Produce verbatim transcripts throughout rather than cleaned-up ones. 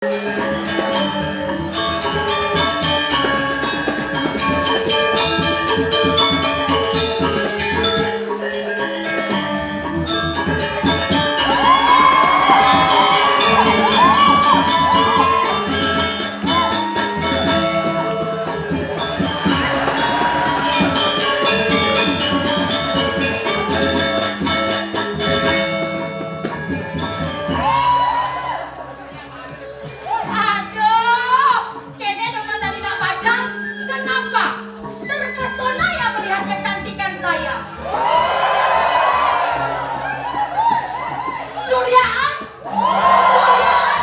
Aduh, kéné demen dari nak bajang. Kenapa? Terpesona ya melihat kecantikan saya. Suryaan, suryaan.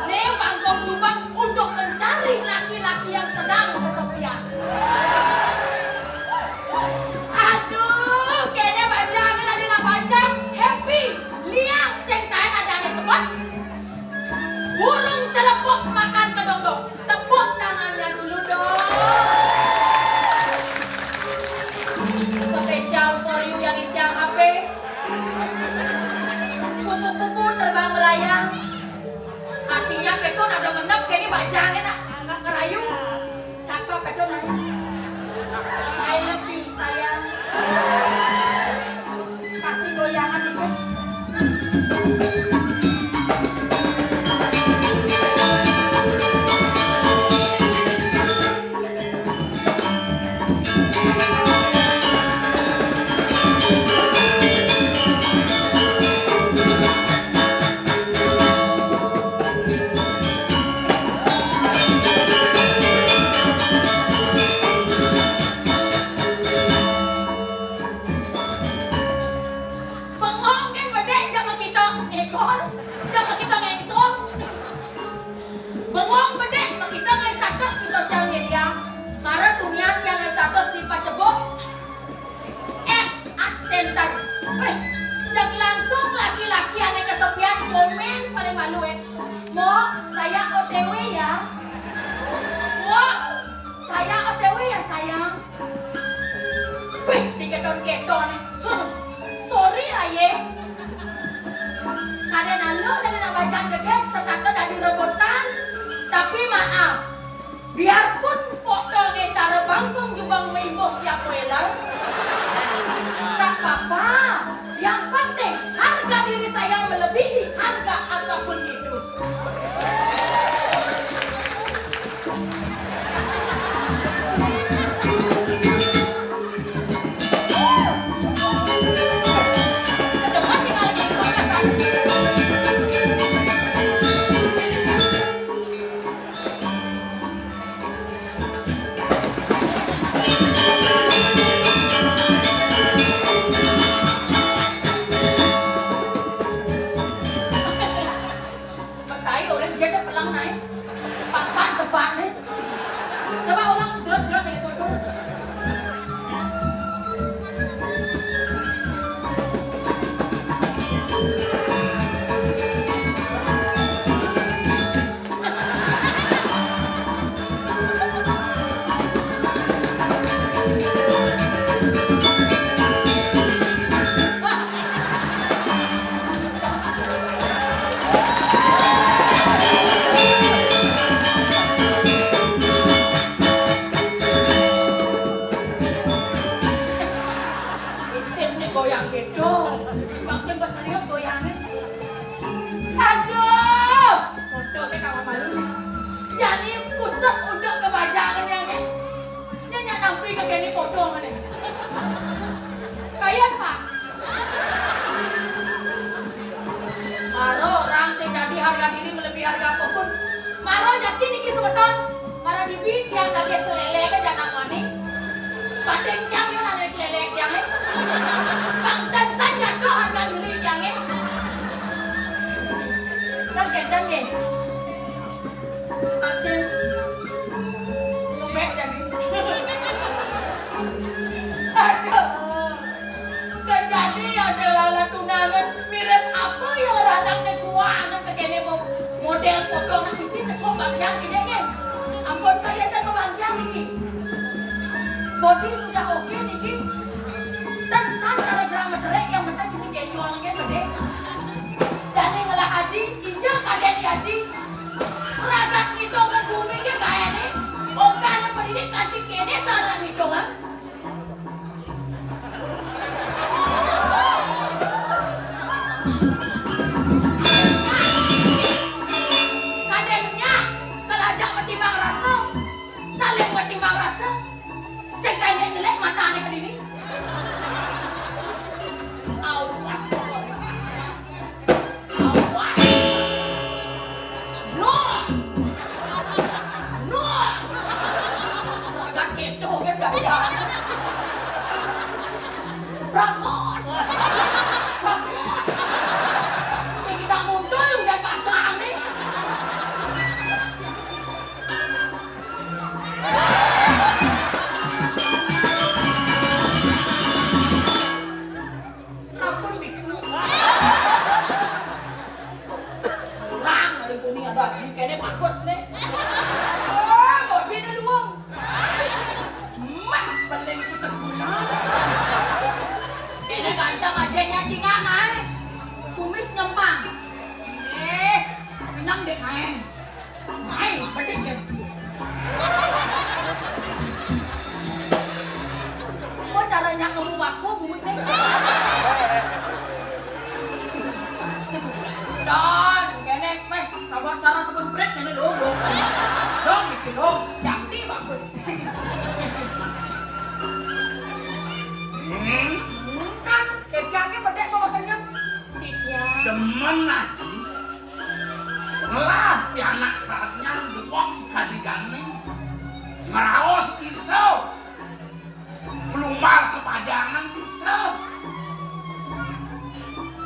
Né Bangkong Jubang untuk mencari laki-laki yang sedang kesepian. Aduh, kéné bajang, ada nak bajang. Happy, liang, sing taén ada ané cepet. Burung celepok makan kedondong. Tepuk tangannya dulu dong. Spesial for you yang isian H P. Kupu-kupu terbang melayang. Artinya kéto ada menep, kéné bajang nak nggak ngerayu. Cakep itu naik. I love you sayang. Kasih goyangan dikit. Bengong kan bedé, jak makita ngegol, jak makita ngengsok. Bengong bedé, makita nge-status di sosial media. Mara tunian yang nge-status di Facebook. At Art Center. Wéh, jak langsung laki-laki ané kesepian komen paling malu, eh. "Mo, saya O T W ya. Mo, saya O T W ya sayang." Wéh, diketon-keton. Huh, sorry lah ye. Kadén alo dari nak bajang jegég, setata dadi rebutan. Tapi maaf, biarpun potonge cara Bangkong Jubang maimbuh siap boiler, tak apa. Yang penting harga diri saya melebihi harga apapun itu. Pas ae orang jadi pelang naik. Pas-pas tebak nih. Coba orang jerot-jerot dari foto. Isin nih goyang gitu. Maksud serius goyangnya. Aduh, foto ke kamar malu. Jadi khusus untuk kebajangan yang ini. Nyak nampi ke kene foto mana? Kaya, Pak. Maro orang sing dadi harga diri melebihi harga apapun. Maro jati niki semeton. Maro dibi tiang kagak selele ke jangan mani. Pating tiang yo nane kelele tiang eh. Pang tensan jatuh harga diri tiang eh. Kan kencang deh. Oke. Lembek jadi. Aduh. Kejadi ya selala tunangan mirip apa yang ranaknya kuangan ke kene mo-, model foto nak isi cekok bangkiang ide kan. Ampun kalian kan bangkiang niki. Body sudah oke niki. Tensan cara drama terek yang penting bisa genjol kan gede. Dan yang ngelah haji, ijak kalian di haji. Nuh! Agak kéto kan gaya. Brakot! Brakot! Sing kita mundur udah pasang nih. Ampun, biksu. Kurang ada kuning, ada aji, kene bagus nih. Oh, bodi ada luang. Mah, paling kita sebulan. Kene ganteng aja nyacingan, ay. Kumis nyempang. Eh, senang deh, ay. Ay, pedih deh. Gua caranya ngomong aku, bungut deh. Dan, genek, meh, coba cara sebut break ini dong, dong. Dong, gitu dong. Jadi bagus. Hmm? Hmm, kan, kepiangnya bedek mau makannya. Iya. Demen, Aji. Ngelah pianak radnyang duweg kadi ganing, ngraos bisa, nglumbar ka pajangan bisa.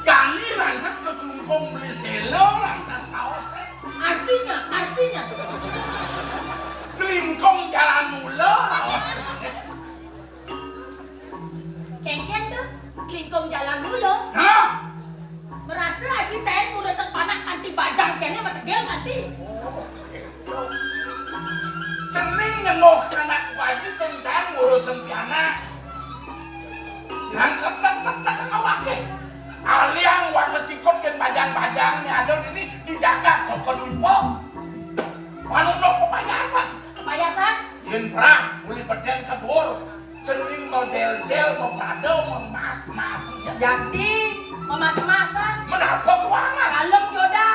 Jani lantas ka klungkung beli séla, lantas raosé. Artinya, artinya. Klingkung jalan mula, raosé. Kénkén to, klingkung jalan mula. Hah? Marasa aji taén ngurusang panak kanti bajang kéné mategel kanti. Cening nyenguh anak aji sing taén ngurusang pianak. Nang ketek-ketek awaké. Aliang warna sikut kén bajang-bajang né ada dini dijaga saka dupa. Manunduk pepayasan. Pepayasan? Yén brah, uli bedén kebur. Cening modél-dél, mapada, mamas-mas, ya. Jadi, mamas-masan. Menapa kuangan? Kalem joda.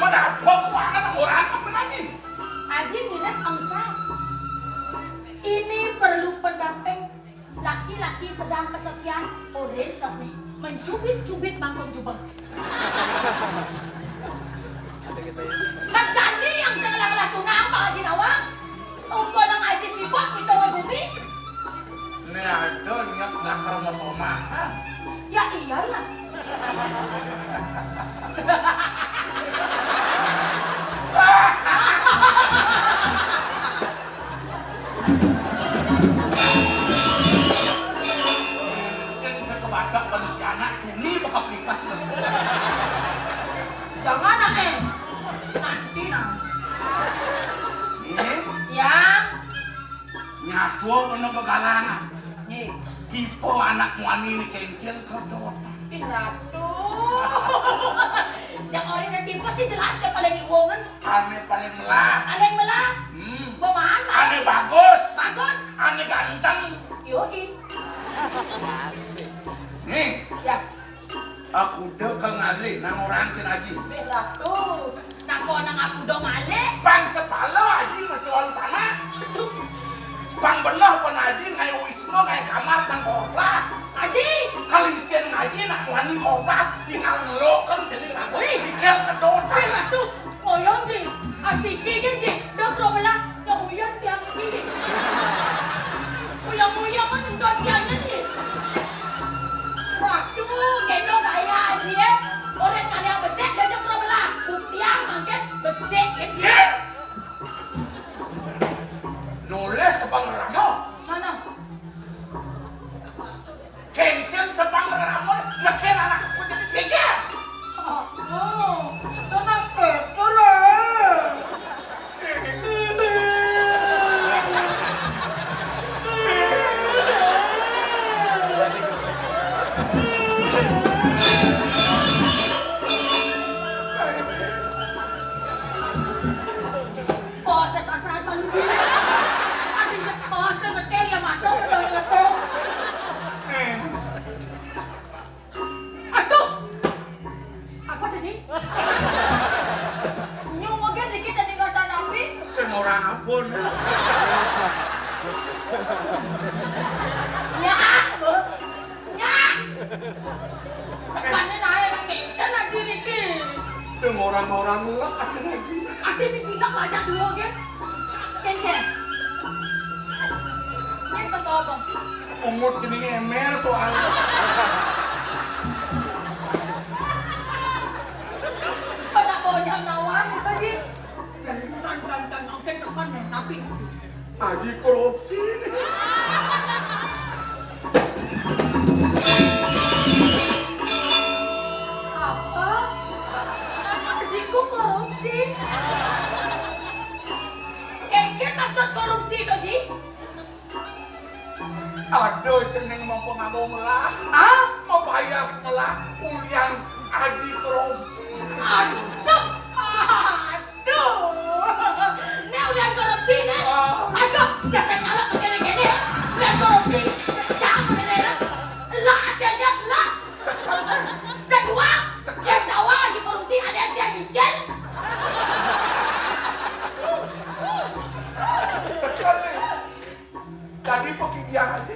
Menapa kuangan, ora angkep lagi. Aji ngirit angsa. Ini perlu pendamping. Laki-laki sedang kesepian, orin sepi, mencubit-cubit bangkung jubah. Nah, jani yang sing ngelah-ngelah tunang, Pak Haji Nawang. Tunggu nang Haji sibuk, kita bumi. Né ada nyet nak kromosomahan. Ya iyalah. Sing kebatak balik anak, ini bakal pikas, Mas. Jangan, eh. Nanti, nah. Ini? Ya. Nyatu bener kegalangan. Nih. Tipe anak muani ini kénkén kedotan. Ih, Ratu. Jak orang yang tipe sih jelas dia paling luwungan. Ané paling melah. Paling melah. Hmm. Beman, Mas. Ané bagus. Bagus. Ané ganteng. Yoi. Nih. Ya. Aku udah kengali nang orang kén aji. Bela tuh. Nah, kok nang aku dong malih. Bang sepala aji metuan tanah. Bang benah pun aji ngayu wisma ngayu kamar nang korban. Aji. Kalisin aji nak wani korban tinggal ngelokan jadi lagu. Wih. Mikir kedotan. Bela tuh. Ngoyong, Ji. Asiki, Ji. Dok, robelah. Dok, uyon, tiang ini. Uyang-uyang, kan, dok, tiangnya, Ji. Waduh, gendong gaya, Ji, ya. Orang kan yang besek, diajak robelah. Buktian, mangkin, besek, ya, Ji. Nulis tepang rama. Mana? Kénkén sepang reramun, nekén anak aku jadi geger. Oh, tenang, betul lah. Proses asal paling dulu. Aduh, proses betul ya, Mas. Betul, betul. Aduh. Apa tadi? Nyung oge dikit tadi kata Nabi. Sing ora ampun. Ya, Bu. Ya. Sekane nae lagi kan lagi niki. Deng orang-orang lek atuh ngaji. Ati bisi lek aja dulu ge. Kengken. Main ke sobong. Umut jenenge emer soalnya. Pada bonyang nawang gitu sih. Dan dan dan dan oke cekan deh tapi. Aji korupsi. Apa? Ajiku korupsi? Kengken maksud korupsi to, Ji? Aduh, cening mau pengabong lah. Ah? Mau bayar sekolah, ulian aji korupsi. Aduh, aduh. Né udah korupsi, né. Ah. Aduh, dasar nyala kene-kene. Udah korupsi. Jangan, né. Lah, ada, ada, lah. Kedua, yang tawa lagi korupsi, ada yang dia micin. Sekali. Tadi pakai dia aja.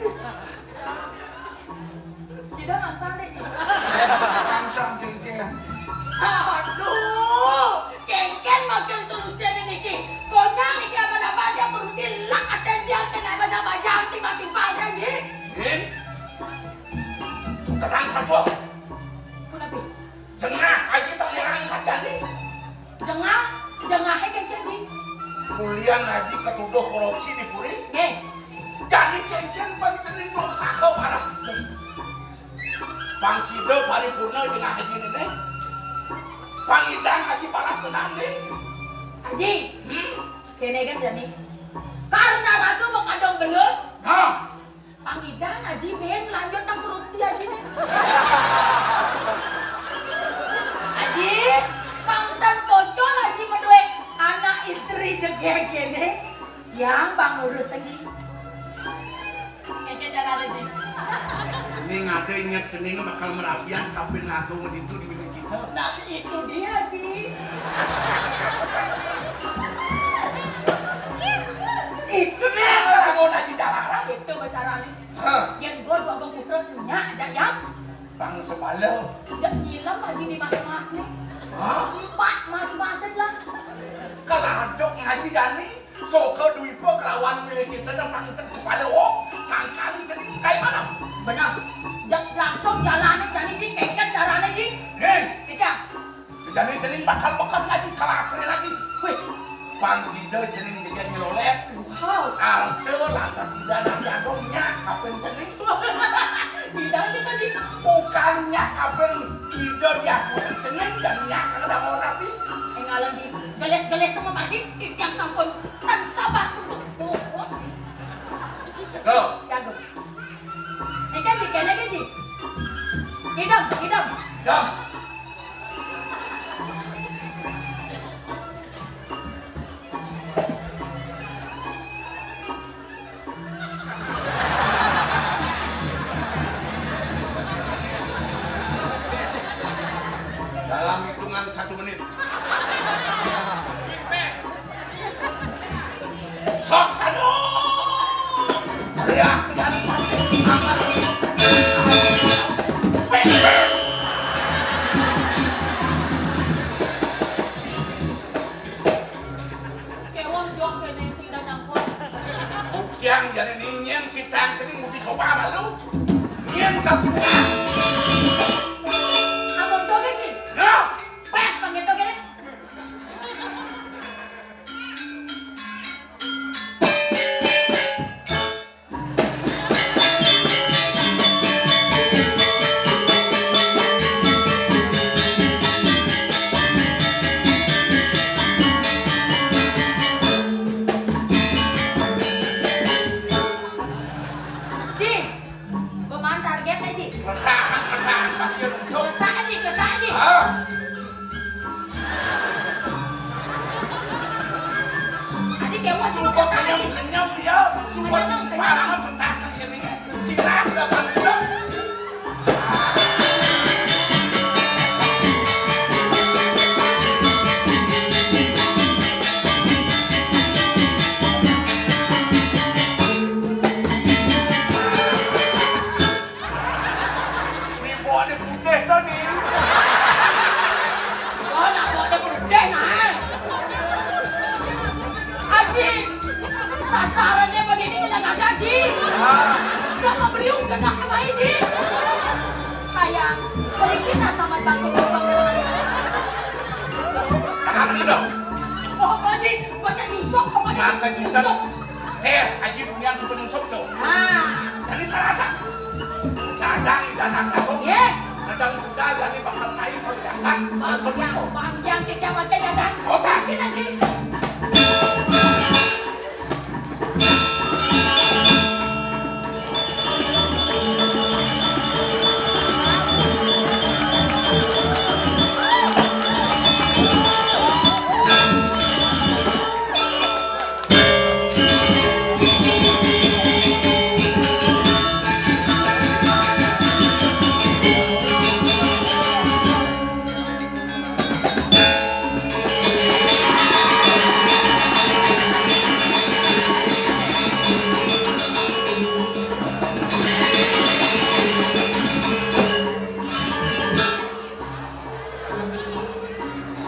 Tidak mangsang deh, Ji. Mangsang, Kengken. Aduh, Kengken makin solusinya niki. Konyol niki, apa-apa dia korupsi, lak ada dia kena apa-apa, jangan tiba-tiba aja, Ji. Eh? Tenang saja. Kenapa? Jengah aja tak nyerang saja nih. Jengah, jengahé Kengken, Ji. Mulian aji ketuduh korupsi di puri. Nggih. Jani Kengken pan cening mau usaha barang. Pang sida paripurna jengah aji né. Pang idang aji balas dendam né. Aji. Hmm? Kéné kan jani. Karena raga makadang belus. Nah. Pang idang aji bin lanjut nang korupsi aji né. Aji, pang tan pocol aji madué anak istri jegég kéné. Yang bang urus lagi. Kéné cara aji. Cening ada ingat cening bakal merabian kapin agung itu di Bini Cita. Nah, itu dia, Ji. Itu nih, cara mau aji jalaran. Itu bicaranya. Hah? Yén gua dua putra nyak aja ya. Bang sebala. Jak nyilam lagi di mas-mas nih. Hah? Empat mas-masin lah. Kalau aduk ngaji Dani, soka duipa kelawan milih cinta dan bang sebala, oh, sangkan sedih kayak mana? Benar. Jak langsung jalanin Dani, Ji, kengken caranya, Ji. Hei. Kita. Jani cening bakal bekas lagi, kelasnya lagi. Wih, pang sida cening dikit nyeloleh. Wow. Arsa lantas sida dan jagongnya kapin cening. Bidang kita di. Bukannya kapin sida dia putri cening dan nya kena bangun rapi. Engalan di geles-geles sama pagi, yang sampun tan sabar urut bobot. Jago. Jago. Ikan bikin lagi, Ji. Idam, idam. Idam. Dalam hitungan satu menit. Sok sadung. Teriak, teriak, angkat. Kéwang jok kéné sing nyangkut. Buktian jani nyén kita yang sering mau dicoba malu. Nyén kapunya. Abang doge sih. Nah. Pet panggil doge deh. Tes, aji bunian suka nyusup tuh. Nah. Jadi salah tak? Cadang idanan jagung. Ye. Kadang budal jadi bakal naik ke belakang. Panjang, panjang kita pakai dadang. Otak. Kita nih.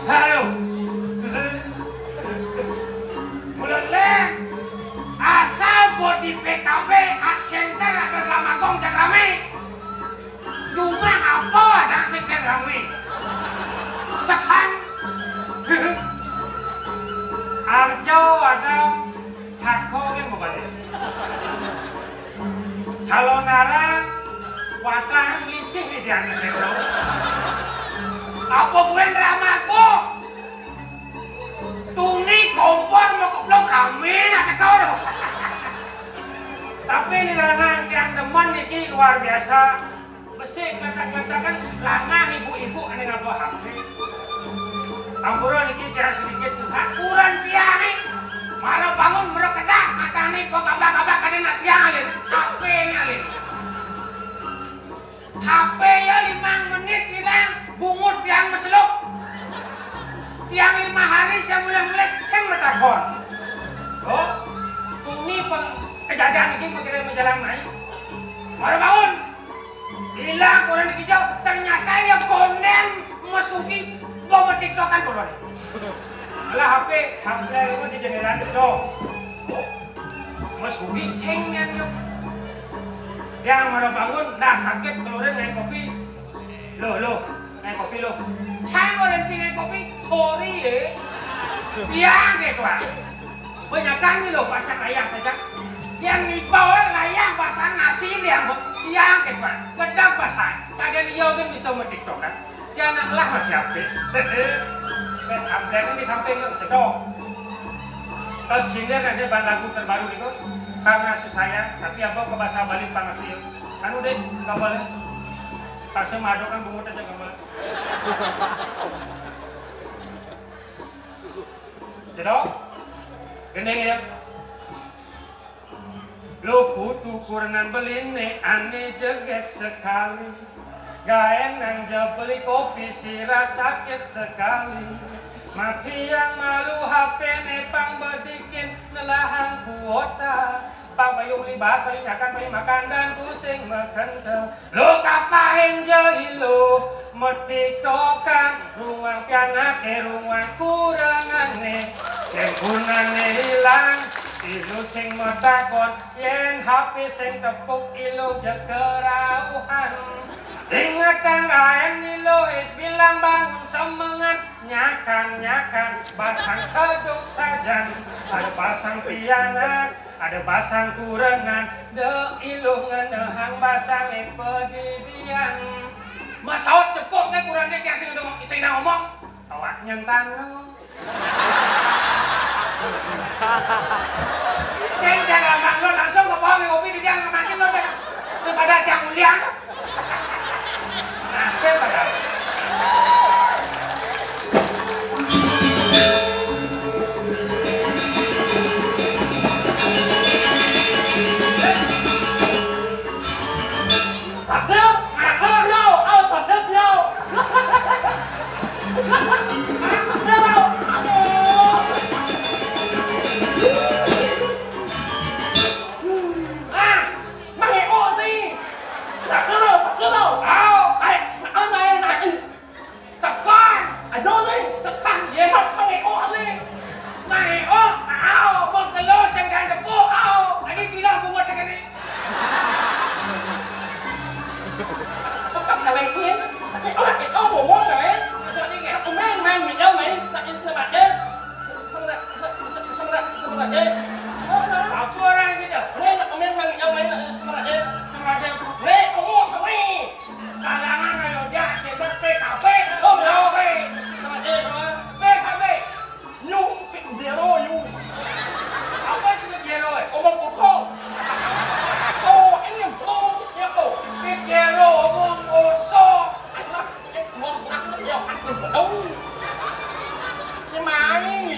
Aduh. Mulai leh. Asal bodi P K B, art center, ada Lamagong, ada rame. Cuma apa ada sing rame? Sekan. Arjo ada sako yang mau balik. Calon arang, watang lisih di dia seko. Apa gue ramaku? Tuni kompor mau keblok rame nak kau tu. Tapi ini ranah yang demen niki luar biasa. Besik letak-letakan lanah ibu-ibu ane ngaba H P. Ampura niki tiang sedikit curhat. Kurang tiang ni. Mara bangun mara kedah matane kok kabak-kabak kada nak tiang alin. H P ni alin. H P ya limang menit hilang, bungut tiang meseluk. Tiang lima hari saya mulai-mulai sing metakon. Oh, ini peng kejadian ini menjadi menjalan naik. Mara bangun. Hilang orang dikijau, ternyata ya konden mesuki gua metiktokan konden. Alah H P sampai rumah di jendela tu. Oh, mesuki sing nian yo. Yang mara bangun, dah sakit keluarin naik kopi. Loh, loh, naik kopi loh. Cang orang cing naik kopi, sorry ya. Biang gitu ah. Banyakan ni loh pasang layang saja. Yang dibawa layang pasang nasi yang biang gitu ah. Gedang pasang. Kadang dia kan bisa metiktokan. Janganlah masih apa. Wes sampean ini sampai nggak gedong. Terus sindir ada ban lagu terbaru itu karena susah ya, tapi apa ke bahasa Bali pangerti ya. Anu deh, kabar. Pasal mado kan bungut aja kabar. Jedok. Gendeng ya. Lo putu kurenan beline ane jeget sekali. Gaen nang ja beli kopi sira sakit sekali. Mati yang malu H P ne pang bedikin nelahang kuota. Pang bayung libas, bayung nyakan, bayung makan dan pusing mekente. Lo kapain ja ilo metiktokan ruang pianake ruang kurangane. Yen gunane ilang, ilo sing metakon. Yen H P sing tepuk ilo ja kerauhan. Inget tanggaen ilo is bilang bangun semengan. Nyakan-nyakan basang seduk sajan. Ada basang pianak, ada basang kurengan. De ilo ngenehang basang e pedidian. Masaut cepuk ke kurang dia sing ngomong, sing ngomong. Awak nyentang. Sing jangan langsung ke pohon kopi di dia ngemasin lo deh. Daripada dia mulia. Nasib ada. Sadep, sadep yo, au sadep yo. Sadep au. Aduh. Ah, mangeok ti. Sadep lo, sadep lo. Au, ai, sadep ai, ai. Sekan. Ayo ni. Sekan ye. Mat mangeok ni. Mangeok. Au, bang kelo sing kan depo. Au. Adi bilang bungut dengan ni. Sepetak kawin ni. Tapi orang kita ngomong kan. Maksudnya ni. Aku main main video main. Tak ada selamat je. Selamat, selamat, selamat, selamat je.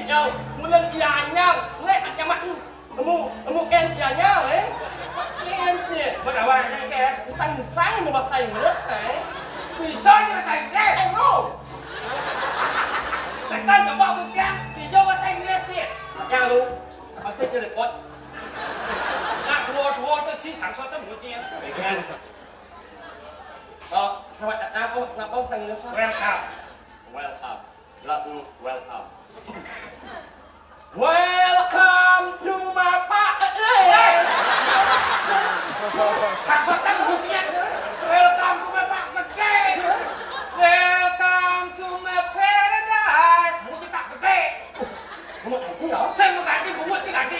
Yo, bulan Gianyar, lek macam mana? Nemu, nemu kan Gianyar, eh? Kan je. Buat awak ni ke? Sang-sang mau bahasa Inggris, eh? Bisa ni bahasa Inggris? Eh, no. Sekarang nampak bukan, hijau bahasa Inggris sih. Macam lu, bahasa je repot. Nak dua-dua tu, ci sang so tu, mu ci. Kan? Oh, selamat datang. Oh, kenapa sang Inggris? Welcome. Welcome. Lagu welcome. Welcome to my pa-, eh, eh. Saksatan hujan. Welcome to my pa-, gede. Welcome to my paradise. Bungut Pak Gede. Bungut aja ya. Saya mau ganti bungut sih ganti.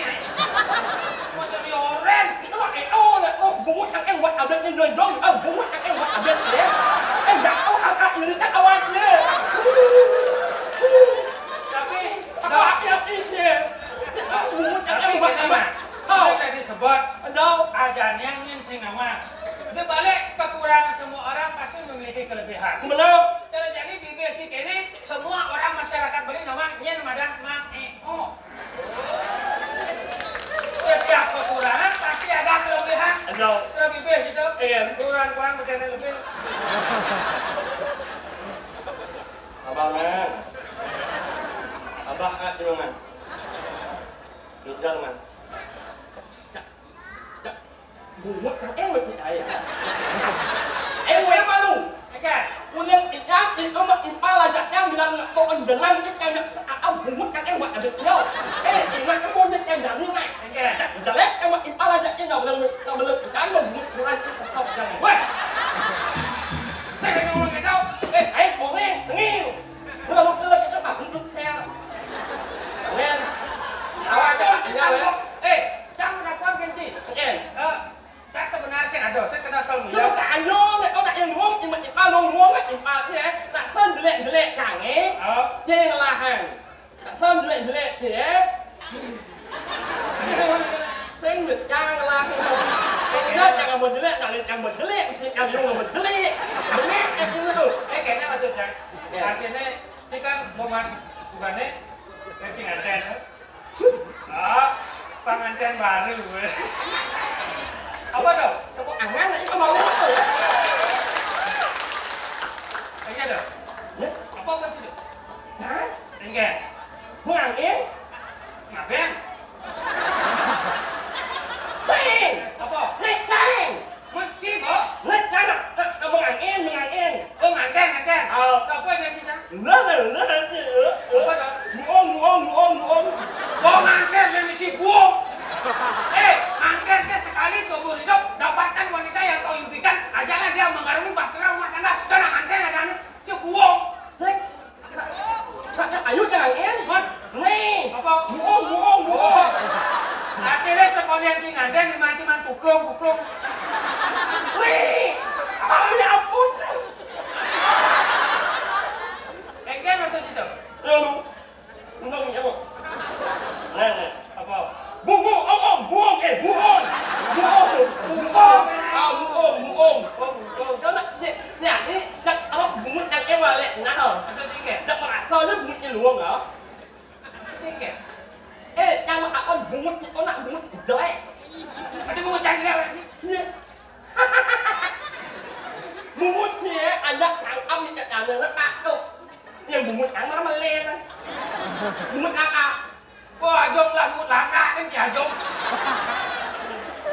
Masa dioren. Itu mah eh, oh, oh, bungut yang eh buat update ini dong. Oh, bungut yang eh buat update ya. Eh, nggak tahu hal ini kan awalnya. Tapi Apa yang ini? Bungut yang eh buat update. Oh, saya tadi sebut. Aduh. Aja yang sing nama. Di balik kekurangan semua orang pasti memiliki kelebihan. Benar. Cara jadi bibir cik ini semua orang masyarakat Bali nama nyen madang mang eh oh. Setiap kekurangan pasti ada kelebihan. Aduh. Terlebih bibir situ. Iya. Kurang-kurang bercanda lebih. Abah, man. Abah, ah, di mana? Di jalan, man. Bungut, eh, weh, eh, ayah. Eh, weh, malu. Oke. Ulang ikan, itu mah impal aja yang bilang nak mau endelan, kita nak seakan bungut kan, eh, weh, ada dia. Eh, ini kan mau nyet kan dari ngai. Oke. Jelek, eh, weh, impal aja yang bilang nak belum ikan, mau bungut, bungut, itu sosok jangan. Weh. Saya kena orang kacau. Eh, ayo, boleh, tengil. Belum, belum, kita mah, untuk saya. Wen. Awak aja, Pak, iya, Wen. Eh, jangan aku kenci. Oke. Eh, Cak sebenarnya sih ada, saya kenal kalau Cuma saya ayo, nek kau nak yang luang, cuma kita luang, luang, nek empat ya. Nak sen jelek-jelek kange. Oh. Dia ngelahan. Nak sen jelek-jelek dia. Sing jangan lah. Dia jangan mau jelek, nak lihat yang mau jelek, mesti yang luang mau jelek. Jelek itu tu. Eh, kayaknya maksudnya. Ya. Artinya, sih kan mau bukannya kencing ada, ya? Ah, pengantin baru. Apa tuh? Tepuk tangan, itu mau apa? Iya tuh. Ya? Apa apa sih? Hah? Enggak. Mau angin? Ngapain? Cing! Apa? Naik cing! Meci, Bo. Nget kan, eh, eh, mengangen, mengangen. Oh, nganten, nganten. Oh. Apa yang ngaji, Sang? Nah, nah, nah, eh, eh. Apa dah? Muong, muong, muong, muong. Oh, nganten yang isi buong. Eh, nganten ke sekali seumur hidup dapatkan wanita yang kau impikan, ajalah dia mengarungi bahtera rumah tangga. Sudah nganten ada anu, cebuong. Sing. Ayo jangan. Mat. Nih. Apa? Buong, buong, buong. Akhirnya sekalian di nganten dimanti-manti tuklung, tuklung. Wih. Oh, ya ampun. Enggak maksud itu. Lalu, enggak ya. Nah, nah. Apa? Bungo, oh, oh, buong, eh, buong. Buong, buong. Ah, buong, buong. Oh, buong. Kalau nak, ya, ya, ini, nak, kalau bungut yang ewal, eh, nah. Maksudnya enggak? Nak merasa dia bungut di luar, ah. Maksudnya enggak? Eh, kalau apa bungut, kita nak bungut jelek. Ada bungut yang jelek, orang sih? Iya. Bungut ni, eh, ajak tangkap ni kat sana, lepas tu. Yang bungut yang mana melen? Bungut apa? Oh, ajong lah, bungut langak kan si ajong.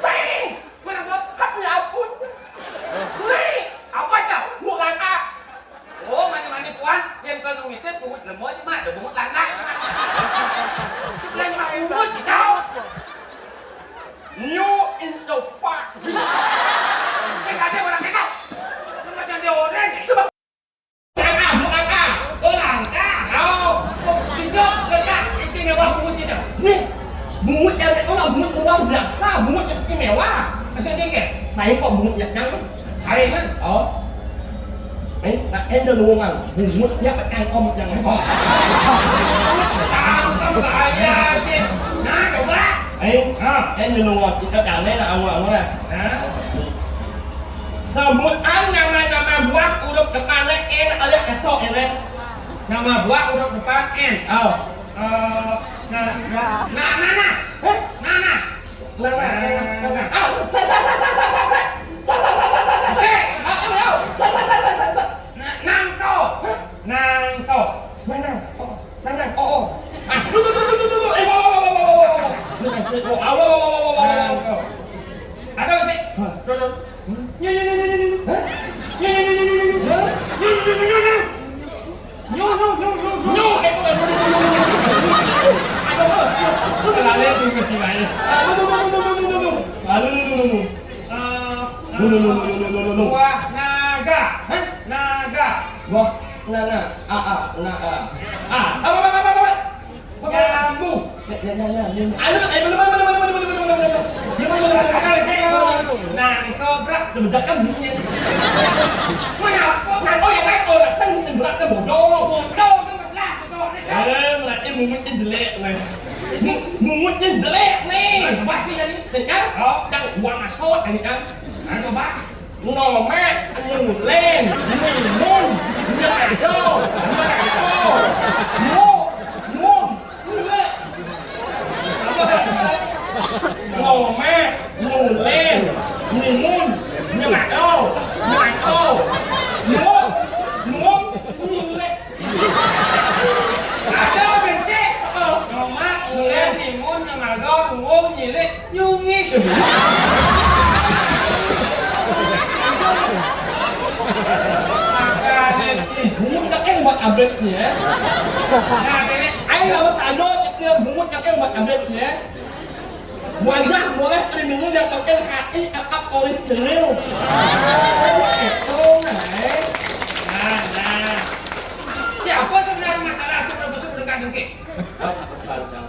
Cing! Mana apa? Kat punya ampun. Ni, apa cak? Bungut langak. Oh, mani-mani puan, yang kalau mitis, bungut lemah je, mak. Ada bungut langak. Kita ni mak bungut, kita. New in the park. Saya kata orang kata. Lu masih ada orang ni. Bukan A, bukan A. Oh, langka. Kau. Tunjuk letak istimewa bungut itu. Ni, bungut yang tak tahu, bungut luar biasa, bungut istimewa. Maksudnya ke? Saya kok bungut yang kan? Saya kan? Oh. Eh, nak enda luang. Bungut dia pekan om jangan. Oh. Tangkap bahaya, cik. Nah, coba. Eh, ha, enda luang. Kita dah lain awak-awak. Ha? Sebutan nama-nama buah huruf depan N ada esok, ya, kan? Nama buah huruf depan N. Oh. Eh, na, na, na, nanas. Hah? Nanas. Nanas, nanas, nanas. Ah, sa, sa, sa, sa, sa, sa, sa. Sa, sa, sa, sa, sa, sa. Sik, aku tahu. Sa, sa, sa, sa, sa, sa. Na, nangko. Hah? Nangko. Mana? Oh, mana? Oh, oh. Ah, lu, lu, lu. Eh, wah, wah, wah. Lu kan sih, oh, ah, wah, wah, wah. Nangko. Ada sih. Hah? Terus, terus. Nyo, nyo, nyo, nyo, nyo, nyo. Hah? Nyo, nyo, nyo, nyo, nyo, nyo. Nyo, nyo, nyo, nyo, nyo. Nyo, eh, kok, nyo, nyo, nyo, nyo, nyo. Aduh, oh. Terlalu itu kecil aja. Ah, lu, lu, lu. Ah, lu, lu, lu, lu, lu. Eh, Lu, lu, lu, lu, lu, lu, lu, lu. Buah naga. Hah? Naga. Buah, na, na, a, a, na, a. Ah, apa, apa, apa, apa? Nyamuk. Ya, ya, ya, ya, ya. Aduh, eh, belum, belum, belum. Belum, belum, belum. Nangkobrak. Udah bedak kan bisnya. Mana? Nah, oh ya kan, oh, saya mesti bedak ke bodoh. Bodoh ke belas kok. Eh, melatih mungkin jelek, nah. Mu-, mungkin jelek, nih. Nah, coba sih, jadi. Nih, kan? Oh. Kan uang masuk, ini kan. Nah, coba. Noma, ngulen, ngumun, nyado, nyado, mu, mu, ngule. Noma, ngulen, ngumun, nyado, nyado, mu, mu, ngule. Ada bencik. Noma, ngulen, ngumun, nyado, nyado, nyile, nyungi. Makanya sih. Bungut kakek buat abetnya. Nah, ini. Ayo, nggak usah ada, ceknya bungut kakek buat abetnya. Wajah boleh terlindungi dan pakai hati tetap polis serius. Itu, nah, eh. Nah, nah. Siapa sebenarnya masalah itu kalau besok dekat dengki? Apa pesan, Kang?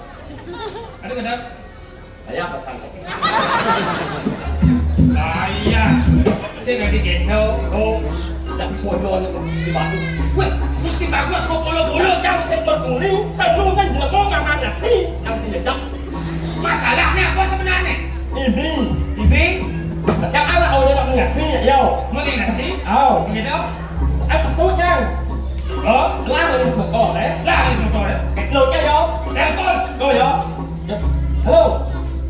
Ada kedap? Saya pesan, Kang. Ah, iya. Saya nggak dikecoh. Oh, tidak bodohnya kok di Batu. Weh, mesti bagus mau polo-polo. Yang saya peduli, saya nunggu dia mau makan nasi, yang saya jejak. Masalahnya apa sebenarnya? Ini. Ini? Yang anak orang nak beli nasi, yo. Beli nasi? Oh. Begitu? Eh, maksudnya. Oh? Lah, beli motor, eh? Lah, beli motor, eh? Eh, lo, ya, yo. Telepon. Oh, yo. Ya. Halo.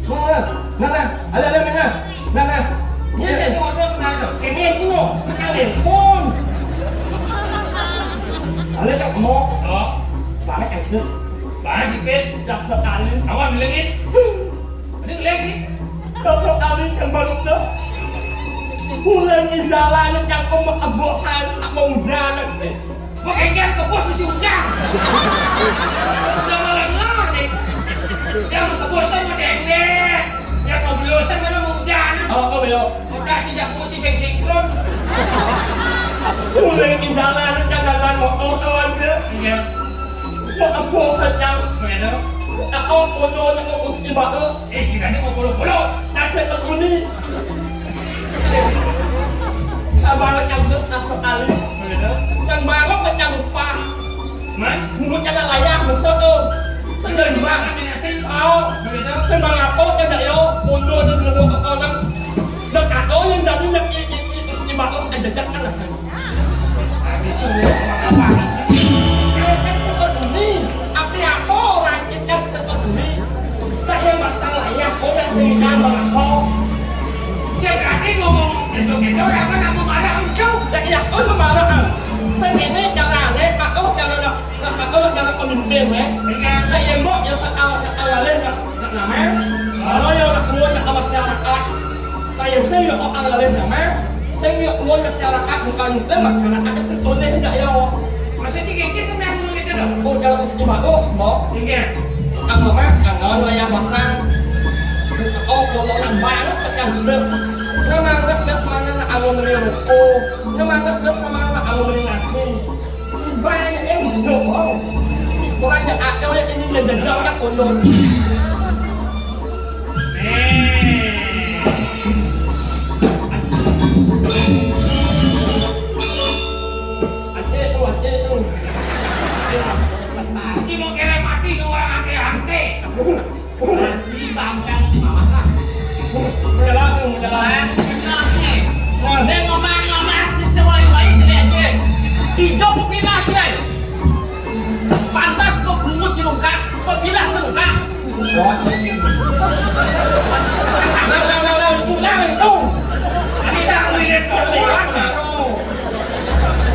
Mana? Mana? Ada, ada, mana? Mana? Ini, ini, ini, ini, ini, ini, ini, ini, Ada tak mau? Oh. Banget, eh, Banyak sih, Pis. Dah sekali. Awak bilang, Is. Ada ngelek sih. Dah sekali kembali tu. Bulan ni jalan yang kau mau kebosan, tak mau jalan, eh. Kok engkel kebos mesti hujan? Udah malam lah, nih. Yang kebosan mau dendek. Yang mau belosan mana mau hujan? Apa kau, Bel? Udah, sejak putih sing sinkron. Mulai di jalan, jalan motor kawan dia. Iya. Mau apa saja? Sepeda. Aku kono nak aku si bagus. Eh, si tadi mau polo-polo. Tak saya tekuni. Sabar yang terus tak sekali. Sepeda. Yang baru pecah lupa. Man? Mulutnya tak layak, besar tu. Sudah juga. Makan nasi. Au. Begitu. Sembang apa kan dah yo. Kono di dulu ke kolam. Nak kata yang dari nak i-, i-, i-, i-, i-, bagus ada dah kan. Habis semua apa? Kan seperti ini. Apa orang kita seperti ini? Tak yang masalah ya, orang sehingga mengapa? Cek tadi ngomong gitu-gitu, apa nak marah lucu? Ya, iya, oh, marah. Saya ini cara aneh, aku cara nak, nak, aku nak cara pemimpin, eh. Iya. Nah, yang mau, yang sekarang, sekarang, nak, nak nama. Kalau yang nak buat, nak masyarakat. Kayak saya ya orang lain nama, saya ya orang masyarakat bukan itu masyarakat itu boleh tidak ya. Maksudnya kayak gitu sampai anu gitu dong. Oh, kalau itu bagus, Mbok. Iya. Kalau mah, kalau lo yang pasang, oh, kalau orang banyak tekan bus. Nama bus mana nak anu beli rokok? Nama bus mana nak anu beli nasi? Banyak yang dukung. Bukannya ada yang ini ngededak tak ulun. Eh. Ade tu, ade tu. Lagi mau kira mati ke orang ante-ante. Masih bangkang si mamah lah. Menyala tu, menyala. Nah, pinasnya. Nah. Dia ngomong-ngomong si sewai-wai jelek aja. Hijau pun pinasnya. Pantas kok bungut di lungkak. Nah, nah, nah, nah, itu, nah, itu. Ini tak boleh lihat orang, nah, tuh.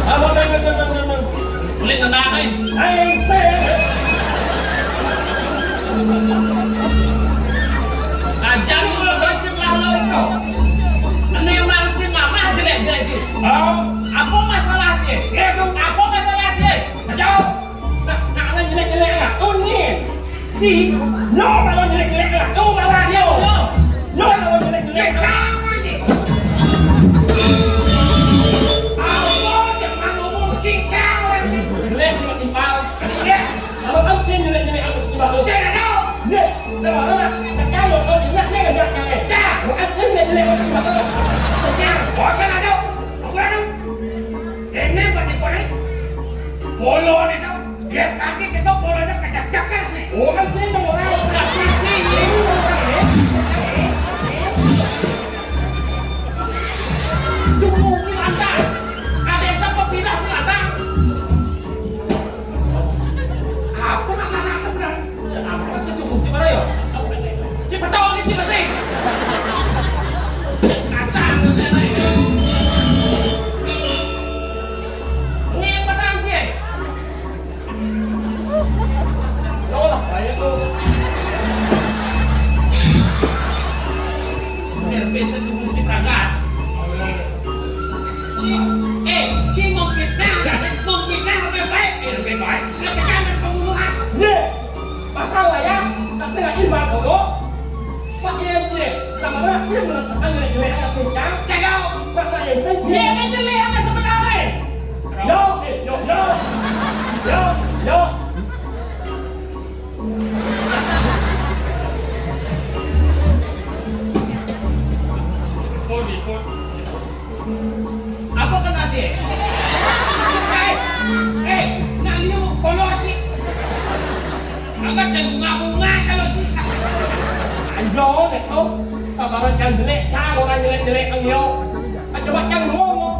Apa, nah, nah, nah, nah, nah, nah. Boleh tenang, eh. Ayo, saya. Ajar lu, saya celah lu itu. Ini yang mancing mama jelek-jelek, Ci. Oh. Apa masalah, Ci? Itu. Apa masalah, Ci? Ajar. Nak, nak, nak jelek-jelek, nak. Oh, ni. Ci, no kalau jelek-jelek lah. No malah yo. No. No kalau jelek-jelek lah. Apa sih, mau ngomong cincang lagi? Jelek juga timpal. Jelek. Kalau kau dia jelek-jelek aku timpal tu. Saya tak tahu. Dia, dia malah nak, tak tahu kau ingat dia enggak kan? Cak. Bukan dia jelek aku timpal tu. Cak. Bosan ada. Apa tu? Ini buat ni kau ni. Polo ni tau. Biar kaki kita polo ni kacak-cakar sih. Oh, kan dia yang orang. Oh, berarti sih. Cukup cilantang. Ada yang tak pindah cilantang. Apa masalah sebenarnya? Apa cucu kunci mana ya? Ci petong ni, Ci, masih. Kacang tu dia ni. Ni petang, Ci. Loh, kayak tu. Servis cucu kunci kagak. Ci, eh, Ci mau fitnah, mau fitnah lebih baik, eh, lebih baik. Katakan pembunuhan. Nih, masalah ya, tak sengaja imbang dulu. Pak Ian J, tak mana dia merasakan jelek-jelek anak sultan. Saya tahu. Pak Ian J. Dia kan jelek anak sebenarnya. Yo, eh, yo, yo. Yo, yo. Pun, pun. Apa kena, Cik? Eh, eh, nak liu kolor, Cik. Agak cek bunga-bunga kalau, Cik. Ayo, nek tu. Kabar kan jelek, cang orang jelek-jelek kan yo. Coba cang luong,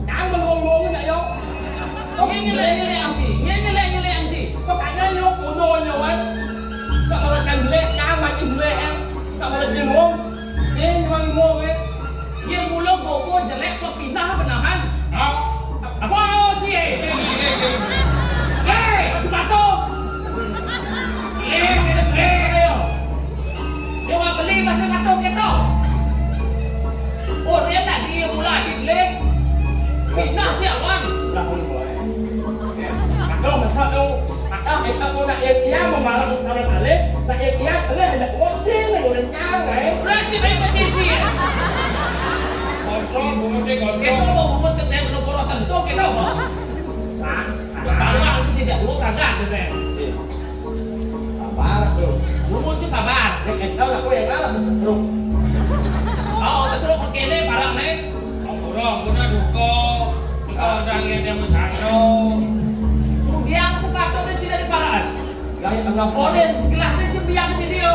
cang luong-luong nak yo. Ini nyelek-nyelek anti, ini nyelek-nyelek anti. Makanya yo kuno yo kan. Kabar kan jelek, cang makin jelek kan. Kabar kan luong, ini memang luong kan. Dia mula bobo jelek, kau pindah benahan. Hah? Apa kau, Ci? Eh, eh, eh, eh. Hei, kau cuma tu. Eh, eh, eh, ayo. Dia orang beli masih patung kita. Oh, dia tadi yang mula dibeli. Pindah siap, Wan. Lah, boleh, boleh. Aduh, masa tu, aduh, kita pun nak yang dia memarah besar kali, nak yang dia boleh ada uang dia ni boleh jangan, eh. Berarti baik macam ni, eh. Kontrol, bukan dia kontrol. Kita mau buat sedang kena boros sentuh, kita mau. Sa-, sa-, Baru aku sih, dia dua kagak, dia, eh. Sabar, bro. Ngomong tu sabar. Nek entar aku yang ngalah ke setruk. Oh, setruk pakai ni, parah ni. Ampura, ampura, duka. Engkau orang yang dia mesara. Kemudian sepatutnya tidak diparaan. Gaya tengah. Orang segelasnya cembiak ke dia.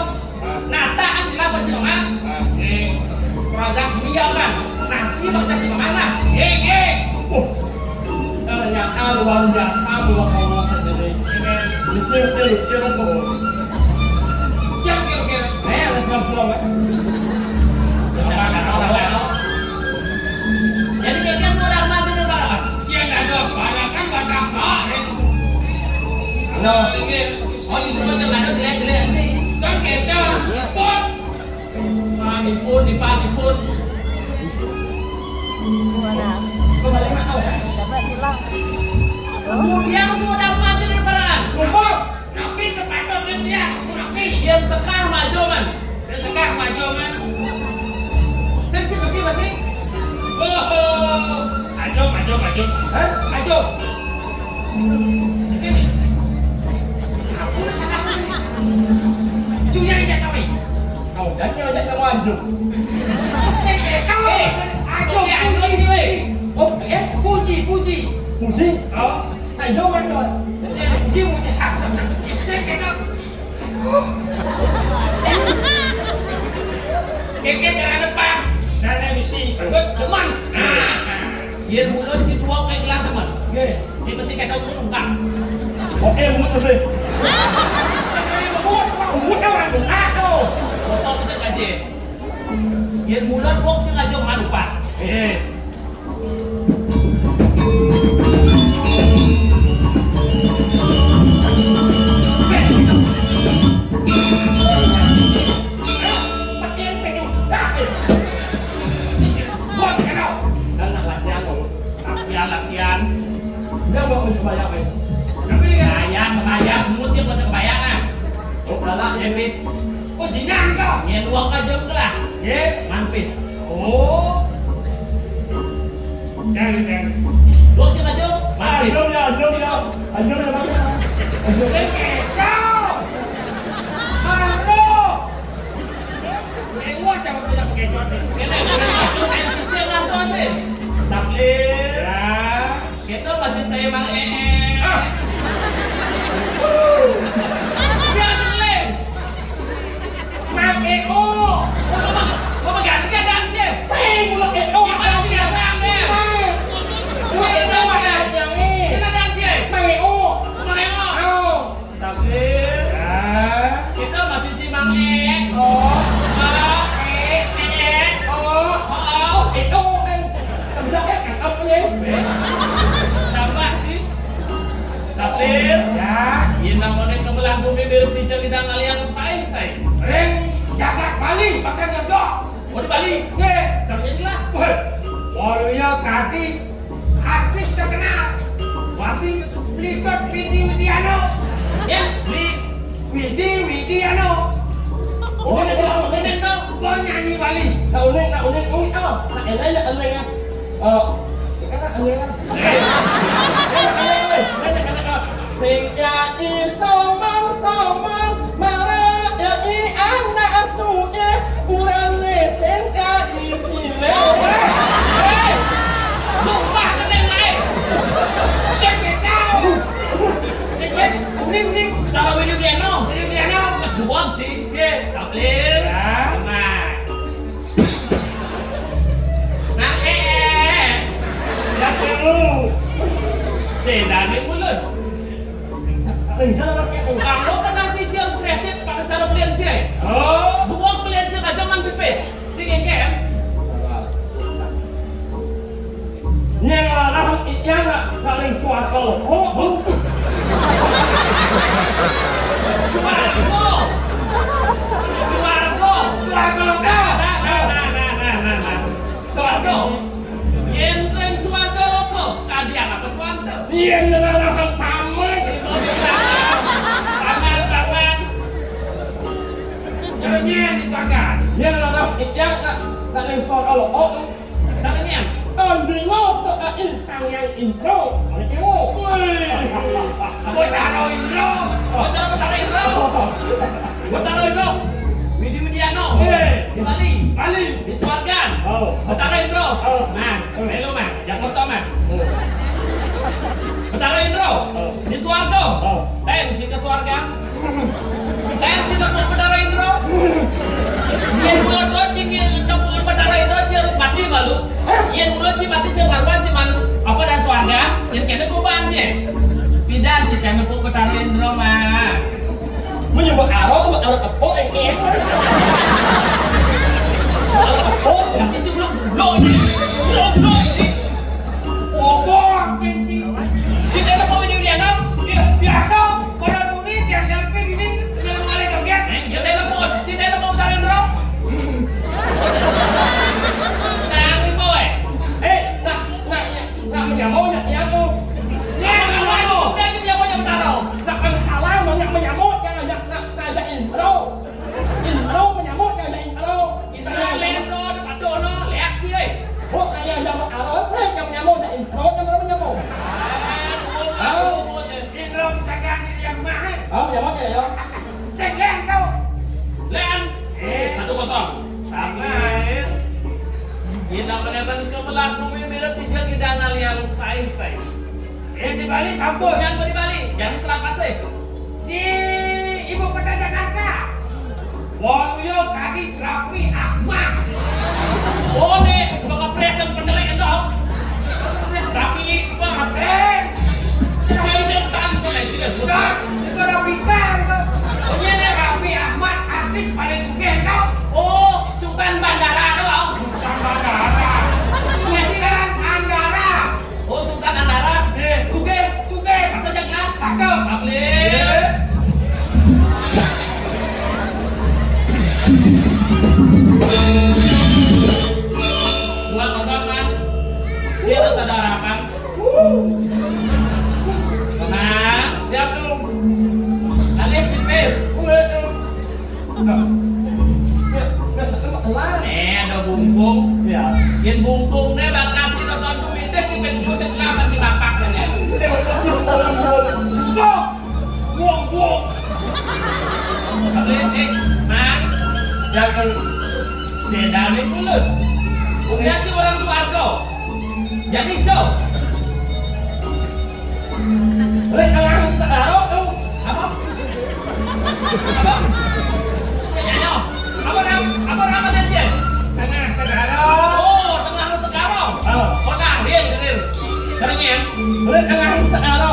Nah, tak kan kenapa sih, Bang? Oke. Perasaan dia kan. Nasi macam si Bang lah. Oke, oke. Oh. Ternyata luar biasa buat Allah sendiri. Mesir itu kira tuh. Siap kira-kira. Eh, ada transfer, Pak. Jangan ada orang lain. Jadi, dia sudah mati, Pak. Dia nggak ada suara, kan, Pak. Halo. Oh, di sini ada jelek-jelek. Kan kita. Pun. Panipun, di panipun. Kemudian sudah maju di perang. Kumpul. Tapi sepatutnya dia, tapi. Yang sekah maju, man. Yang sekah maju, man. Sing sing pergi masih. Oh, maju, maju, maju. Hah? Maju. Oke nih. Aku salah nih. Cuma yang dia sampai. Kau dan yang ada yang maju. Saya tahu. Ayo, puji. Oh, eh, puji, puji. Puji? Oh, ayo kan, Don. Puji, puji. Saya kena. Keke jalan depan. Dan misi. Bagus, deman. Nah. Biar mulut si tuak kayak gelang teman. Oke. Si mesti kata mulut ungkap. Oke, mulut lebih. Mulut, mulut, mulut orang ungkap. Yén mula duwong sing aja malupah. Eh. Buat kena. Dan nak latihan dong. Latihan, latihan. Dia mau mencoba apa? Tapi ya, bayang, bayang, mesti kau bayang lah. Oh, kalah ya, Miss. Oh, jinak kau. Nyén duwong ka jum ka lah. Ye, mampis. Oh. Jangan, jangan. Duwong ka jum, mampis. Jum ya, jum ya. Jum ya, mampis. Jum. Kau. Malu. Ewa siapa punya pakai jam ni? Kena, kena masuk N C C ngantos, eh. Sakit. Ya. Kita masih saya Mang Ee. Ah. Dia ada ngeleng. Mang Eo. Mau, mau, mau ganti keadaan sih? Saya mula Eo. Apa sih biasa deh? Mang Eo. Kena dan sih. Mang Eo. Mang Eo. Oh. Tapi, ya. Kita masih si Mang Ee. Oh. Mang Ee, Ee. Oh. Oh. Oh, Eo, eh. Udah, eh, apa nih? Tambah sih. Sapir. Ya. Yén namanya kebelah bumi mirip di jari dangal yang saé-saé. Ring jagat Bali, bahkan jago. Oh, di Bali? Nggih. Caranya jelas. Wah, waluya kadi artis terkenal. Artis Likot Widi Widiano. Ya, Li Widi Widiano. Oh, ini dia, ini dia. Kok nyanyi Bali? Nak unik, nak unik, unik, oh. Nak enak ya, enak ya. Eh, kata enak ya. Enak, enak, enak, enak, enak. Sing nyai somang-somang, malah nyai anak asuke, urane sing nyai sile. Hei! Lupa nang lain. Sing tahu. Ning, ning. Kalau Willy Diano. Willy Diano. Dua sih. Oke. Kapling. Ya. Nah. Nah, eh, eh, eh. Ya, dulu. Cedane mulut. Apa yang salah, Pak? Kamu kenal sih, harus kreatif, pakai cara belian sih. Oh. Buat belian sih aja man pipis. Sing engke ya. Yang larang ikhtiar nak paling suarga. Oh, oh. Suarga. Suarga. Suarga. Nah, nah, nah, nah, nah, nah, nah. Swarga. Yén ring swarga loka, kadian apa kuantel? Yén ngrarah taman. Taman, taman. Caranya di swarga. Yén ngrarah ikhtiar nak, nak ring swarga loka. Caranya? Tandinga saka Sang Hyang Indra. Ayo. Wih. Betara Indra. Betara, Betara Indra. Betara Indra. Widi Widiano. Eh. Di Bali. Bali. Di Swargan. Oh. Betara Indra. Oh. Nah, oh. Melu, Mang. Jakarta, Mang. Oh. Betara Indra. Oh. Di Swarga. Oh. Ten, si ke Swargan. Ten, si nepuk Betara Indra. Yén mula duwong sing nepuk Betara Indra, sing harus mati malu. Yén mula sing mati, sing karuan, sing man, apa dan Swargan, yén kene kuban sih. Pidan sih kan nepuk Betara Indra, Mang. Mu nyebut aro tuh, aro tepuk, eh, eh. Aro tepuk, ya. Itu belum, belum, belum, belum. Opo, kenci. Kita ada mau ini, Uliana? Iya, biasa. Orang dunia, dia selfie ini, dia mulai joget. Eh, dia telepon, si telepon Betara Indra. Nah, ini, boy. Eh, nak, nak, nak menyamau, nak, ya, tuh. Ya, nak, nak, nak, nak, menyamau, nak, Betara. Nak, nak, salah, nak, menyamau, jangan, nak, nak, nak, ada intro. Intro menyamut, jangan intro. Intro intro, lendo, depan dono, lihat sih, eh. Oh, kayak zaman Arose, yang menyamut, yang intro, yang menyamut. Ah, intro bisa ganti yang mahal. Oh, menyamut ya, ya. Cek lendo. Len. Eh. Satu kosong. Sama, eh. Ini namanya kan kebelah bumi mirip di jadi dangal yang sae-sae. Eh, di Bali sampun. Yang di Bali, yang selapase. Di ibu kota Jakarta. Waluya kadi Raffi Ahmad. Boleh, gua ngepresen benerin dong. Tapi, Pak, eh, saya setan, bukan tidak sudah. Itu Raffi Ahmad, itu. Punya nih Raffi Ahmad, artis paling sugih, tau? Oh, Yén bungkung né bakal ci nonton tuh minta si pensiun sebelah sama si bapak kan ya. Bungkung, bungkung. Tapi, eh, Mang, jangan sedalin dulu. Punya ci orang Suwargo. Jadi, Jo. Lek tengah segara tuh. Apa? Apa? Nyanyi. Apa nam-, apa nama dia? Tengah segara. Oh, tengah segara. Ah. Oh, nah, iya, iya. Keren ya? Lek tengah segara.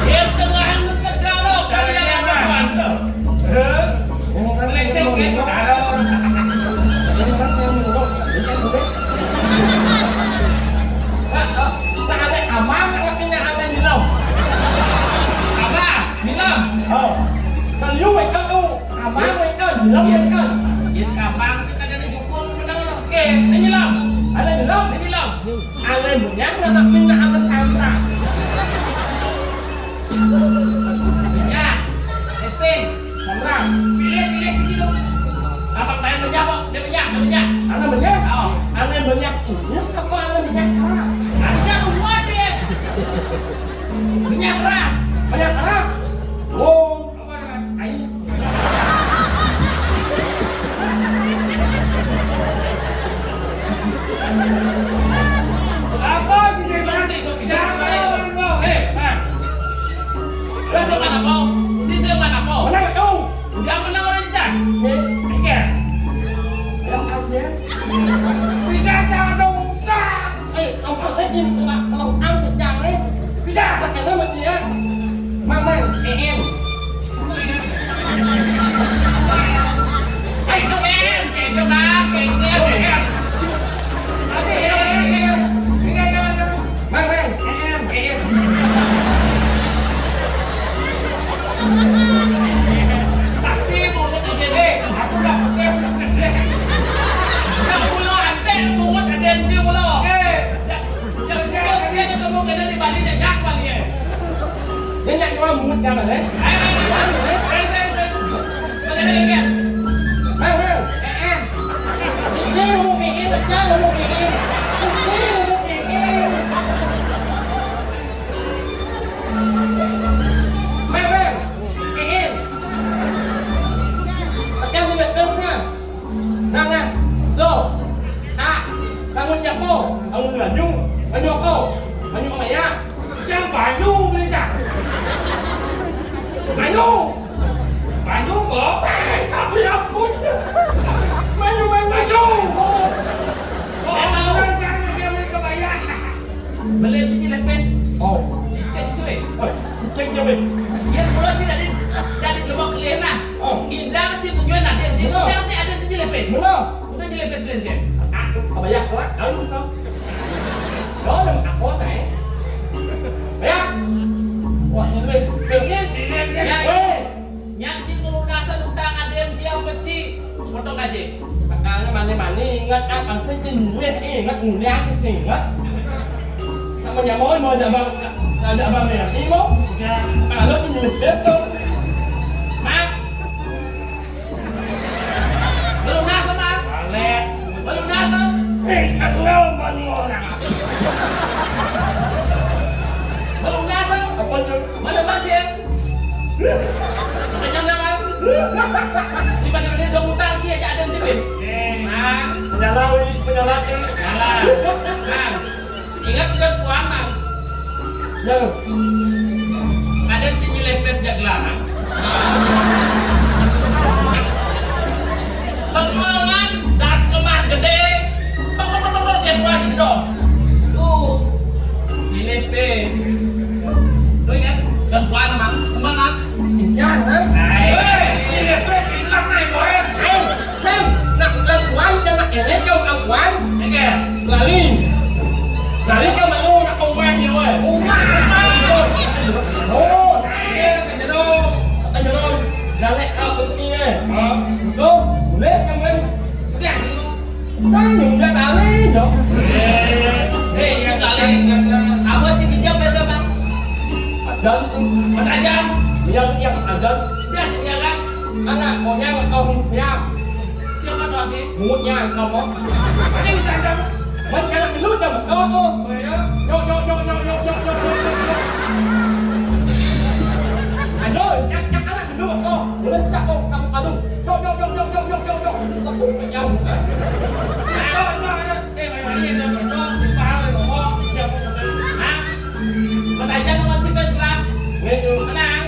Iya, tengah segara. Kalian apa, Wan? Hah? Lek sing kayak segara. Nah, ada aman, tapi nggak ada nyilam. Apa? Nyilam? Oh. Nah, liu wék kan tuh. Aman wék kan, nyilam wék kan. Yén kapang sih kadang jukung bener. Oke, ini nyilam. Ada nyilam? Ini nyilam. Ada banyak, tapi nggak ada santa. Ya, esing. Samrang. Pilih, pilih sini dong. Apa pengen banyak kok? Dia banyak, dia banyak. Anak banyak? Oh. Anak banyak inggris atau anak banyak keras? Ada dua deh. Banyak keras. Banyak keras? Wow. Apa namanya? Aing. Apa sih, Bang? Jangan, Bang. Eh, Bang. Lu sing mana, Bang? Si sing mana, Bang? Mana tuh? Yang mana orang Cina? Eh, oke. Yang aja. Tidak, jangan dong, utang. Eh, kamu aja di tengah kelautan sejarah. Tidak, pakai nama dia. Mamang, E M. Hai, E M, E M, Bang, E M, E M. Oke, E M, E M, E M. Bang, Bang. E M, E M. Sakti, bungut aja deh. Aku dapetnya udah gede. Udah pulau Aceh, bungut ada yang cium lo. Eh, ya, ya, ya, ya, ya, ya, di Bali, ya, ya, Bali, ya. Dia nyak jual bungut kan, eh? Ayo, ayo, ayo, ayo, ayo, ayo, ayo. Mana, mana, mana? Bang, Bang. E M. Ini mau bikin, kerja mau bikin. Ini mau bikin. Bang, Bang. E M. Tekan di betul, nah. Nah, nah. Tuh. Tak. Kamu siapa? Kamu maju. Maju apa? Maju ke mana? Yang banyu, Bang. Banyu. Banyu, kok? Cek, tapi ampun. Banyu, banyu. Banyu. Kok orang jangan dia beli kebaya? Beli tu je lepes. Oh. Cicak tu, eh. Eh, cicak je, weh. Dia pula sih dari, dari Lebak Kelena. Oh. Indang sih tujuan ada sih. Betul. Indang sih ada sih lepes. Betul. Udah je lepes beli je. Aku kebaya kelak, lalu so. Kau dah aku tak, eh. Ya. Wah, ini. Ini sih, ini. Ya, weh. Nyak ci ngelunasan utang adén ci apa ci? Potong aja. Makanya mani-mani ingat apa sih, ingat, ingat, ingat. Sama nyamoy mau ada bang, ada bang Merdi mau. Kalau ini lebih tuh. Mak. Belum nasa, Mak. Balik. Belum nasa. Sing, aku mau orang. Belum nasa. Apa tuh? Mana banjir? Kenyang dah, Bang? Simpan dulu dia dong utang, kia aja ada sini. Eh, Bang. Penyalawi, penyalaki. Salah. Bang, ingat tugas puan, Bang. Ya. Ada sini lepes gak gelarang. Semangat das lemah gede. Tok, tok, tok, tok, tok, dia keluar gitu dong. Tuh. Ini, Pis. Lu ingat? Gangguan, Mang. Semangat. Jangan. Nah, ini, Pis, hilang nih, boy. Ayo, Sam. Nah, gangguan, jangan ini, jauh gangguan. Oke. Lali. Lali kan malu nak kau main dia, weh. Umah. Oh, nah. Iya, kan jenuh. Kan jenuh. Galak kau putih, eh. Hah? Tuh, boleh kan, kan? Udah, jenuh. Kan juga kali, dong. Eh, eh, iya, kali. Apa sih bijak biasa, Bang? Ajan. Mana ajan? Yang, yang ajan. Udah, biarkan. Anak monyet atau siap? Siapa tuh? Mulutnya kamu. Ini bisa ada. Mana kalau dulu dah buka tu. Oh, ya. Yok, yok, yok, yok, yok, yok, yok, yok, yok. Aduh, yang, yang kalah dulu tu. Boleh siap tu, kamu kalu. Yok, yok, yok, yok, yok, yok, yok, yok. Aku ke jauh. Ada, ada, ada. Eh, banyak ni, ada, ada. Lupa, lupa. Siapa? Ha? Bataja lawan si Pesla. Gitu. Menang.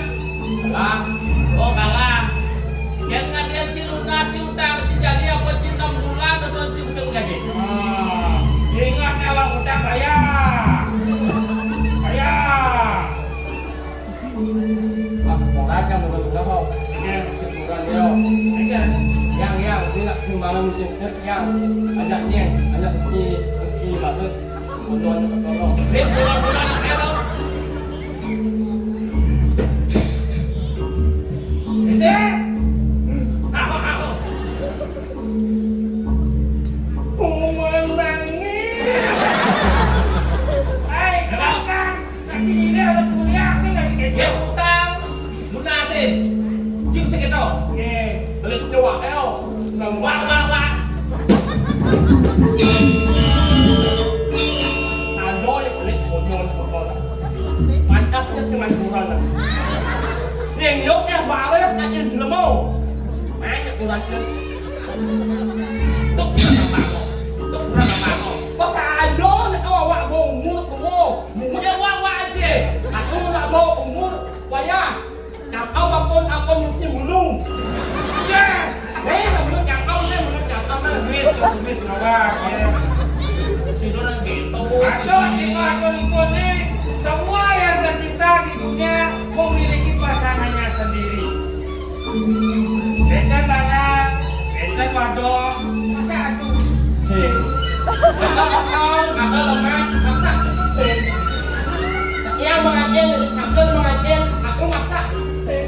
Kalah. Oh, kalah. Yang ngadil si Luna, si Utang, si Jali, apa si Enam Bulan, atau si Musim Gaji? Ah, ingat kalau utang bayar. Bayar. Ah, orang yang belum tahu. Iya. Syukuran dia. Iya. Yang, yang, dia nak sumbangan untuk yang ajak dia, ajak si, si bagus. Bulan, bulan, bulan, bulan. Ese. Tahu, tahu. Umanangis. Hai, lepaskan. Ngaji ini harus kuliah, sih nggak dikasih. Dia utang. Lunasin. Cium segitu. Oke. Beli dua, ayo. Nang wak, wak, wak. Sado yang beli, bonyol, bonyol. Pantasnya si Madura, nah. Yang yok, eh, balas aja dulu mau. Banyak kurangnya. Tuk kurang apa kok? Tuk kurang apa kok? Pas sado, nak awak bawa umur, tuh. Dia wak, wak aja. Aku nak bawa umur, wayah. Cakau akun, akun musim bulu. Yes. Eh, menurut cakau, eh, menurut cakau, eh. Wis, wis, ngawak, ya. Tidur gitu. Aduh, ini akur-akur nih. Semua yang tercipta di dunia memiliki pasangannya sendiri. Benten lanang, benten wadon, masa atuh? Sing. Kakak kau, kakak lemah, masa? Sing. Yang mengancing, dari sambil mengancing, aku masa? Sing.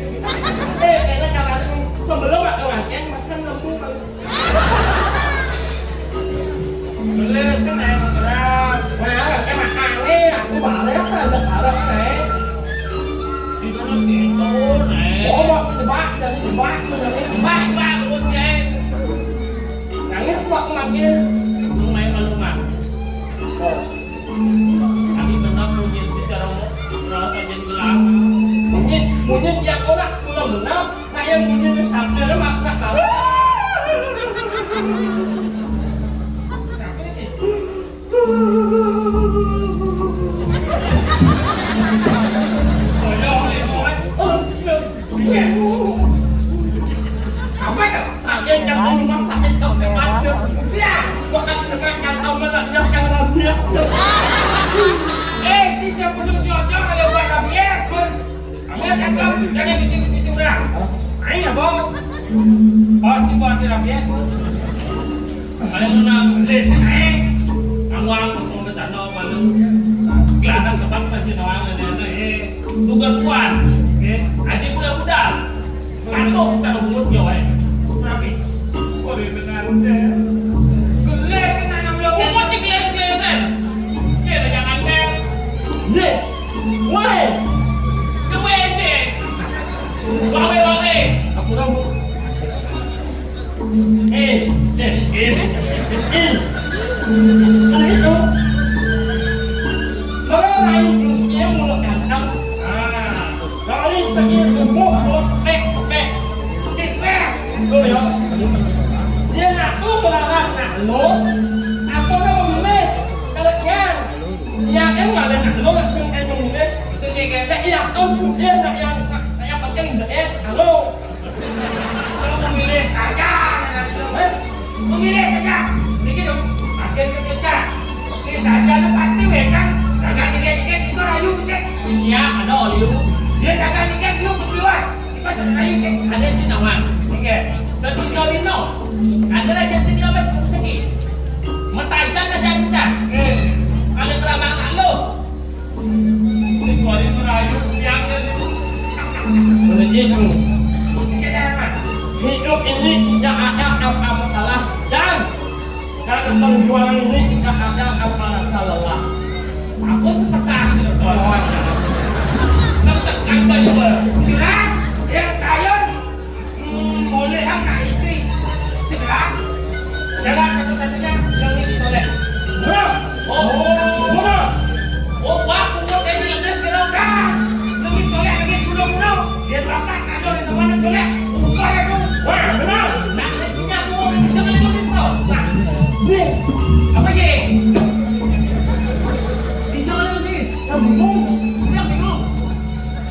Eh, kayaknya kalau aku sebelum aku ngancing, masa nemu. Beli sih naik berat. Nah, kayak makan nih, aku balik, ada parah, nih. Itu mah gitu, nih. Oh, mau jebak, jadi jebak, jadi jebak, jebak, terus, ya. Nangis, aku makin. Lu main malu, Mak. Oh. Tapi benar, lu gitu, cara mau, rasa jadi gelap. Mungkin, mungkin tiap orang pulang benar. Nah, yang bunyi ni sabda dia mak nak tahu. Tolong ni, boy. Apa tu? Ada yang rumah sakit kau tempat dia. Dia bukan dengan yang tahu mana dia yang rabies. Eh, si siapa tu jauh-jauh ada buat rabies, boy. Kamu yang cakap, jangan bisi-bisi orang. Aing apa? Oh, si buat tidak biasa. Kalau menang, listen, eh. Kamu aku mau bercanda apa lu? Gelana sebab baju doang ada, eh. Tugas tuan. Eh, aja budak-budak. Patuh cara bungut dia, eh. Tapi, kau dia dengar, eh. Gelas, anak muda. Bungut di gelas-gelasan. Dia dah jangan, eh. Ye. Woi. Duwe aja. Wawe, wawe. Aku tahu. Eh, eh, eh, eh. Tadi tu. Kalau lain terus dia mula kantang. Ah, dari segi tubuh, tubuh spek, spek. Six pack. Betul ya. Dia nak tu melarang nak lo. Apa nak memilih? Kalau yang Iya, kan nggak ada nak lo langsung kayak memilih. Maksudnya kayak, ya, iya, kau sudah nak yang, nak, nak yang penting udah, eh, halo. Lo memilih saja, kan? Hah? Memilih saja. Ini dong, makin kekecah. Ini aja lo pasti wekan. Dagang dikit-dikit itu rayu sih. Iya, ada oli lu. Dia dagang dikit lu mesti wah. Ada cinawan. Oke. Sedino-dino. Ada raja cinawan rezeki. Metajan aja encan. Oke. Kalau teramang nak lo. Si Tuhan itu rayu, biangnya itu. Begitu. Oke, jangan. Hidup ini tidak ada apa-apa salah. Dan Dalam perjuangan ini kita ada apa salah. Aku sepetak gitu, tolong. Terus tekan kayu, silang, ya, kayu, hmm, boleh yang nak isi. Silang. Aduh, yang mana colek? Buka ya, tuh. Wah, benar. Nah, ini sinyal tuh, ini jangan yang nangis, tuh. Nah, nih. Apa, ye? Ini jangan yang nangis. Yang bingung. Ini yang bingung.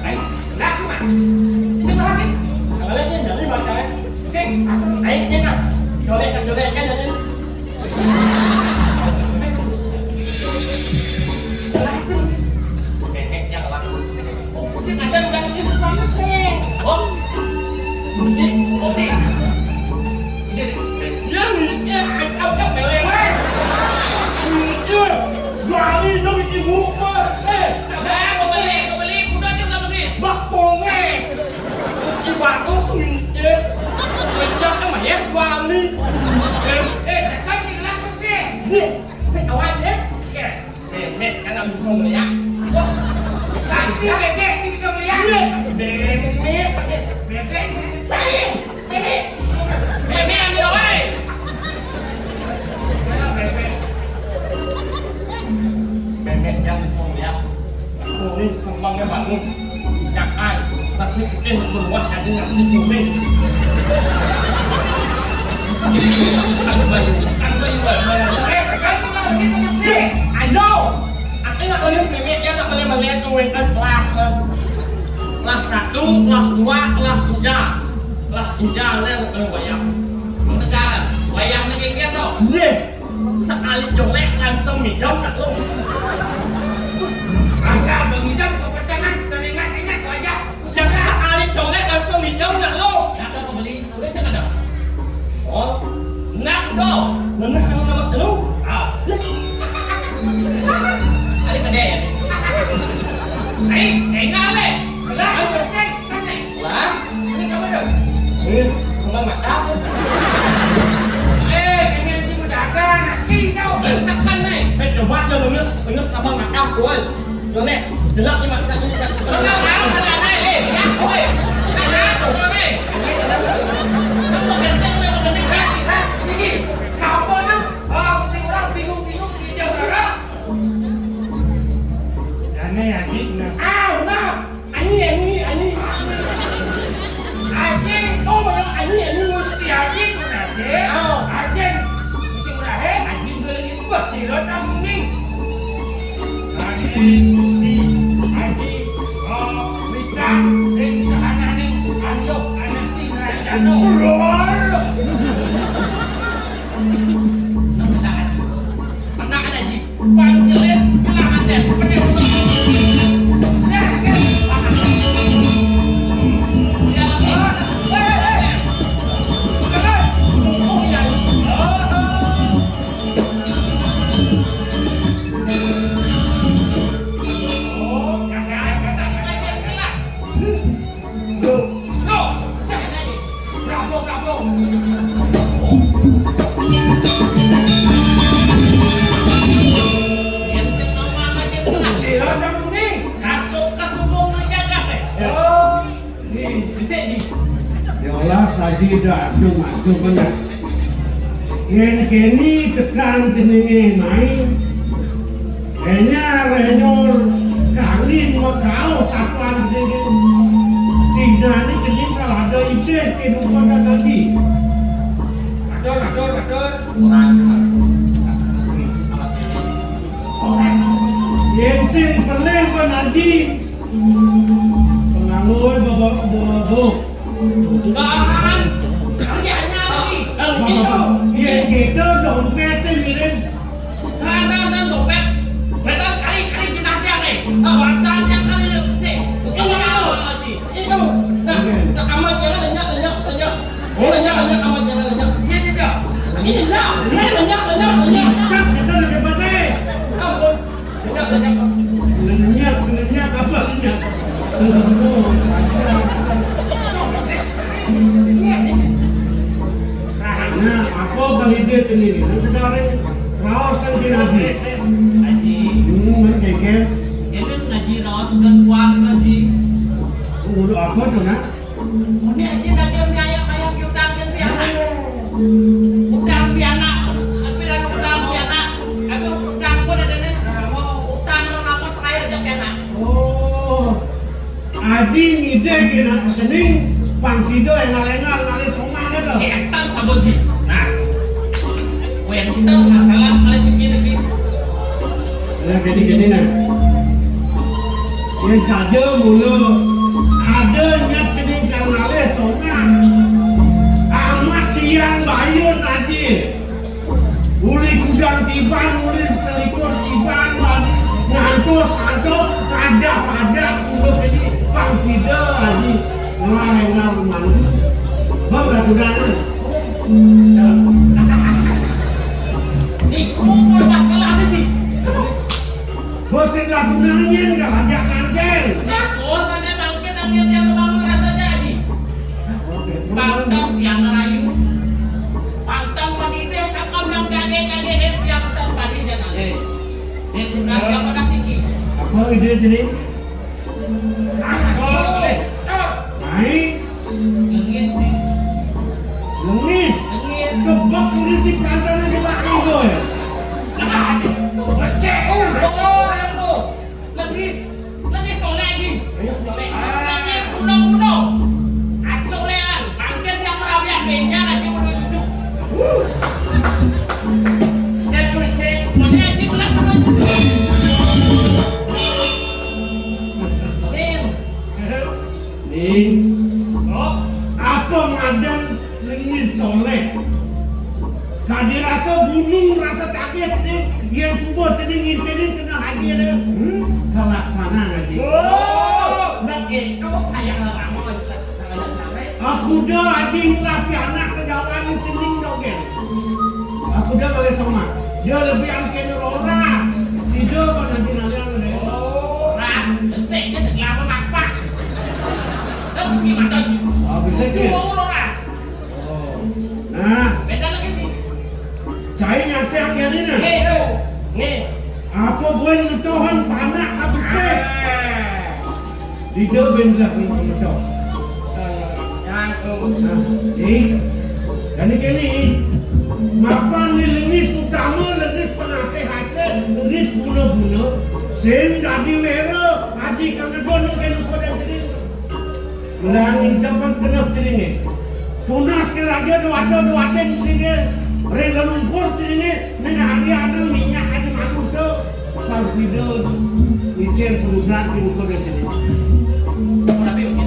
Ayo, nah, cuma. Ini jangan nangis. Kalau lihat ini, jangan dibaca, ya. Sing, ayo, jangan. Colek, colek, kan, jangan. Bas ponge. Terus di batu semitir. Pecah sama ya, wali. Eh, eh, kan kita sih. Nih, saya tahu aja. Iya. Bebek kan nggak bisa melihat. Tapi bebek sih bisa melihat. Iya. Bebek. Bebek. Saya. Bebek. Bebek ambil, woi. Mana bebek? Bebek yang bisa melihat. Kuning semangnya bangun. Jangan. Nasi putih berubah jadi nasi kuning. Kan bayu, kan bayu, bayu. Eh, sekarang kita lagi sama si. Ayo. Aku nggak boleh mimik, ya, nggak boleh melihat tuh, kan, kelas, eh, kelas satu, kelas dua, kelas tiga. Kelas tiga, lah, nggak boleh wayang. Negara, wayang negara tuh. Iya. Sekali colek langsung midem tak lu. Asal mengidam kepedangan, teringat-ingat wajah. Sekali colek langsung midem tak lu. Ada pembeli, udah jangan dong. Oh, nak dong. Mana kamu nama lu? Ah. Ada kedai ya? Ayo, enggak le. Lah, apa sih? Lah? Ini siapa dong? Eh, sama mata. Eh, ini anjing udah ada, nasi tau. Eh, sakan nih. Eh, coba aja lu, Nges. Nges sama mata, boy. Yo, nih, jelek nih, Mas. Enggak, enggak, enggak, enggak, eh, ya, boy. Enggak, enggak, enggak, eh. Lu mau ganteng, lu mau kasih hati, ha? Ini, siapa lu? Ah, si orang bingung-bingung di Jakarta. Aneh, anjing, nah. Ah, benar. Ani, Ani, Ani. Aji, oh, banyak Ani, Ani. Gusti Aji, kunaon sih? Oh. Aji, Gusti Murahe, Aji beli sebuah sirot kamu nih. Aji, Gusti, Aji, oh, Wicca, ring sahananing, Ando, Anasti, Narancano. Lor. Tenang, Aji. Tenang, Aji. Panjelis kelahaten, bener, bener. Bener, bener. Di dalam nih. Oh, iya. Oh, kata, kata, kata. Loh, loh, siapa tadi? Bravo, bravo. Yang seneng banget yang seneng. Sira kamu nih. Kasuk, kasuk mau ngajak apa? Oh, nih, becek nih. Ya Allah, saji dah cuma-cuma benar. Yén kéné tekan jenengé mai, kayaknya Renyor kangin makaos satuan jenengé. Cina ini jeneng kalau ada ide kehidupan dan lagi. Matur, matur, matur. Orang. Yén sing pelih Pak Haji, penganggur bawa bawa. Bang, kerjanya lagi. Kalau gitu. Iya, gitu, dompetnya mirip. Nah, nah, nah, dompet. Betul kali, kali jenahnya nih. Nah, wacana kali lu, cek. Iya, iya. Itu. Nah, amat jangan lenyap, lenyap, lenyap. Oh, lenyap, lenyap, amat jangan lenyap. Iya, iya. Iya, iya. Iya, lenyap, lenyap, lenyap. Cak, kita lagi pakai. Ampun. Lenyap, lenyap. Lenyap, lenyap apa lenyap? Nah, apa kali dia sendiri? Nanti dari raos kan dia ngaji. Ngaji. Hmm, kan geger. Ini ngaji raos bukan kuat ngaji. Udah apa tuh, nak? Ini aja tadi yang kayak, kayak piutang kan pianak. Utang pianak, hampir utang pianak. Aku utang pun ada nih. Utang lo apa terakhir aja pianak. Oh. Aji ngidih kéné cening, pang sida éngal-éngal ngalih somah kéto. Kéto sabun sih. Nah. Wénten masalah ngalih siki niki. Nah, kéné-kéné nah. Yén saja mula ada nyat cening kal ngalih somah. Amat tiang bayun aji. Uli kudang tiban, uli selikur tiban, bani ngantos-antos, pajak-pajak, uli ini pang sida, aji, ngelah enggak mandu. Bang, lah kudang. Niku kalau masalah apa, Ji? Bos sing lah kudang nyen, kalau ajak mangkén. Nah, bos ada mangkén, mangkén dia ngebangun rasa jadi. Pantang tiang ngerayu. Pantang menitih cakap yang kage-kage deh tiang tas tadi jangan. Eh. Dia tunas yang mana siki. Apa ide jenis? Aku. Naik. Lengis nih. Lengis. Lengis. Kebak lengis si perasaan yang kebak ego ya. Nah, cek. Oh, orang tuh. Lengis. Lengis toleh aji. Lengis gunung-gunung. Acung lean. Bangkit yang merabian. Benyan aji menurut cucu. Cek, cek. Mana aji belah menurut cucu. Lin. Nih. Oh. Apa ngadan lengis toleh? Kadi rasa gunung, rasa kageh cening, yén suba cening ngisinin kena haji ada. Hmm? Kalaksana ngaji. Oh, nak itu sayang lama aja tak ada sampai. Aku dah haji ngelapi anak sejawan cening dogén. Aku dah ngalih somah. Dia lebih angkin roras. Sida kan nanti ngalih anu deh. Oh, ras. Besik dia setelah apa makpak. Dan segi mata. Ah, besik dia. Cuma roras. Oh. Nah. Beda lagi sih. Cai nyaksiang jani nah. Nggih, to. Nggih. Apa buin ngetuhan panak ka besik? Ah. Dija buin belah ngetuh. Eh, yang to. Nah, ni. Jani kini. Mapan ni lengis utama, lengis pengasih-asih, lengis guna-guna. Sing dadi wéra, aji kang ngedon kén ukur dan cening. Mula ngincepan genep ceningé. Tunas ké raja duwata-duwatin ceningé. Ring lelungkur ceningé, ning hari ana minyak aja madu to. Pang sida ngicén penubran di muka dia cening. Tapi oke.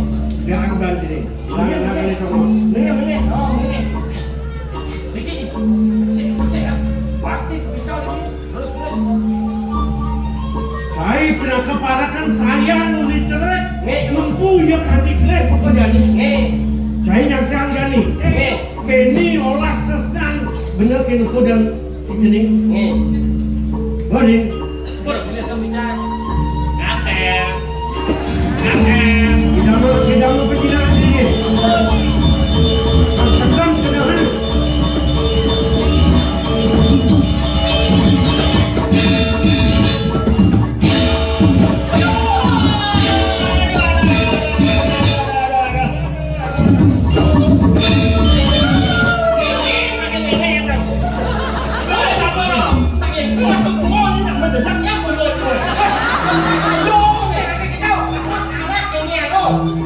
Dia anggan cening. Nengah, nengah, nengah, nengah. Oh, nengah. Niki, pecik, pecik, ah. Pasti kepicau niki. Terus, terus. Kai pinaka parakan sayang uli cerik. Nggih. Ngempu ya kanti kelih buka jani. Nggih. Cai nyaksiang jani. Nggih. Kini olas tresnan bener kini kudang di cening. Nggih. Bani. Bos, ini sambicai. Ngateh. Ngateh. Tidak mau, tidak mau penjilat diri. Segan kena.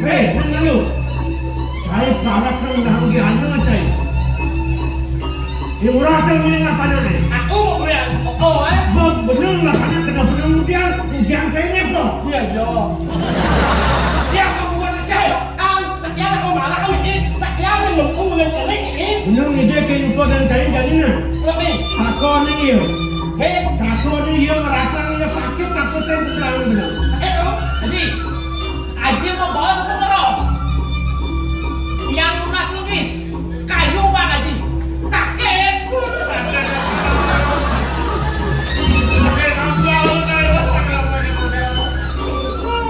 Hei, nang lalu. Cai karakan nang di ana, cai. Yang murah tu main apa nak, eh? Aku bukan. Oh, eh. Bang, bener lah, anak kena bener ujian. Ujian cai ni apa? Iya, iya. Siapa buat saya? Ai, tak payah lah kau marah kau ini. Tak payah lah nunggu dan kering ini. Bener ni dia kayak lupa dan cari jani nah. Kenapa? Takon ni dia. Eh? Takon ni dia ngerasa dia sakit, takut saya terang benar. Sakit tu? Jadi, Aji mau bawa ke pengeros. Yang lunas lengis. Kayu bang Aji. Sakit.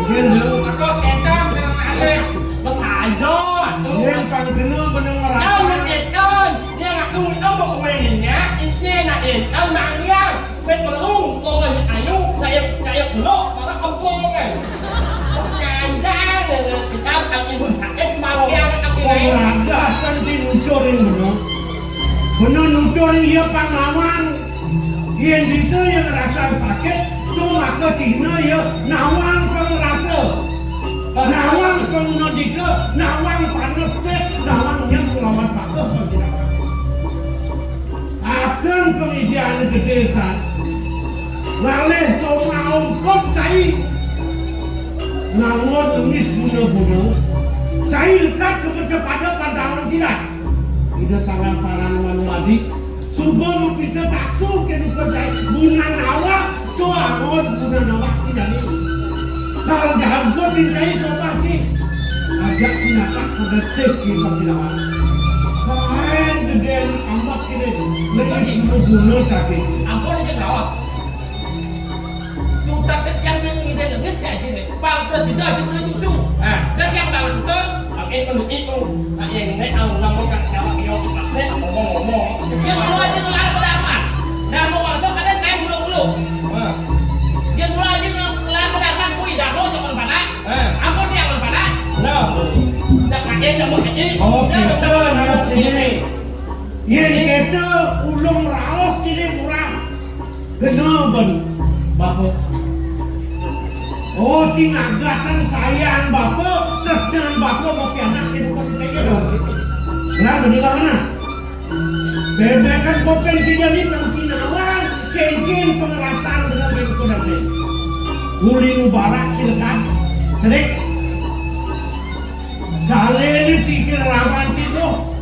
Mungkin, Bang. Aku sekarang sedang ada. Mas aja, tuh. Yang pang kena bener ngerasa. Tahu yang itu, dia nak duit, oh, mau kue minyak, isinya nak itu, nangis. Sing perlu, kok nggak ayu, nggak yuk, nggak yuk, belok, malah kempong, kan. Wah, nyandang, ya, kita, kaki sakit, malah dia, kaki lain. Wong raga, kan, cing, nutur yang bener. Bener nutur yang iya pang nawang. Yang bisa yang ngerasa sakit, tuh maka Cina ya nawang pang rasa. Nawang panguna dika, nawang panes dek, nawang nyem nglawan baka pancinawang. Akan pangidian gedé san. Ngalih somah ongkot cai. Nangun nengis guna-guna. Cai lekad ka pecapada pantawan kilat. Ida Sang Hyang Parama Madi, suba mapisa taksu ké duka cai. Gunan awak, to angon gunan awak ci jani. Kal jaga din cai somah ci. Ajak ci natak pada tes ci pacinawang. Kain gedén ambak ci dé. Lengis guna-guna kaki. Ampun aja kawas. Cutak dek yang nang ngidé nangis kayak gini. Pang presida aja punya cucu. Ah, dan yang bangun tuh, pakai penuh itu. Nak yang naik au nama kat awak yang dipaksa ngomong-ngomong. Dia dulu aja ngelar ke Darman. Darman waktu kadang naik bulu-bulu. Ah. Dia dulu aja ngelar ke Darman, kui Darman jangan panas. Ah. Apa dia yang panas? Nah. Nak pakai nama kecil. Oh, kita nak sini. Yén kéto ulung raos ciné murah. Kena ben bapa. Oh, cing agatan sayang bapa, tresnan bapa mapianak ké bukan percaya dong. Nah, bener lah nah. Bebekan kopén ci jani pang cinawang, kéngkén pangerasan bener ké bukan aja. Uli nu barak cilekan, cerik. Kali ini cikir raman ci doh.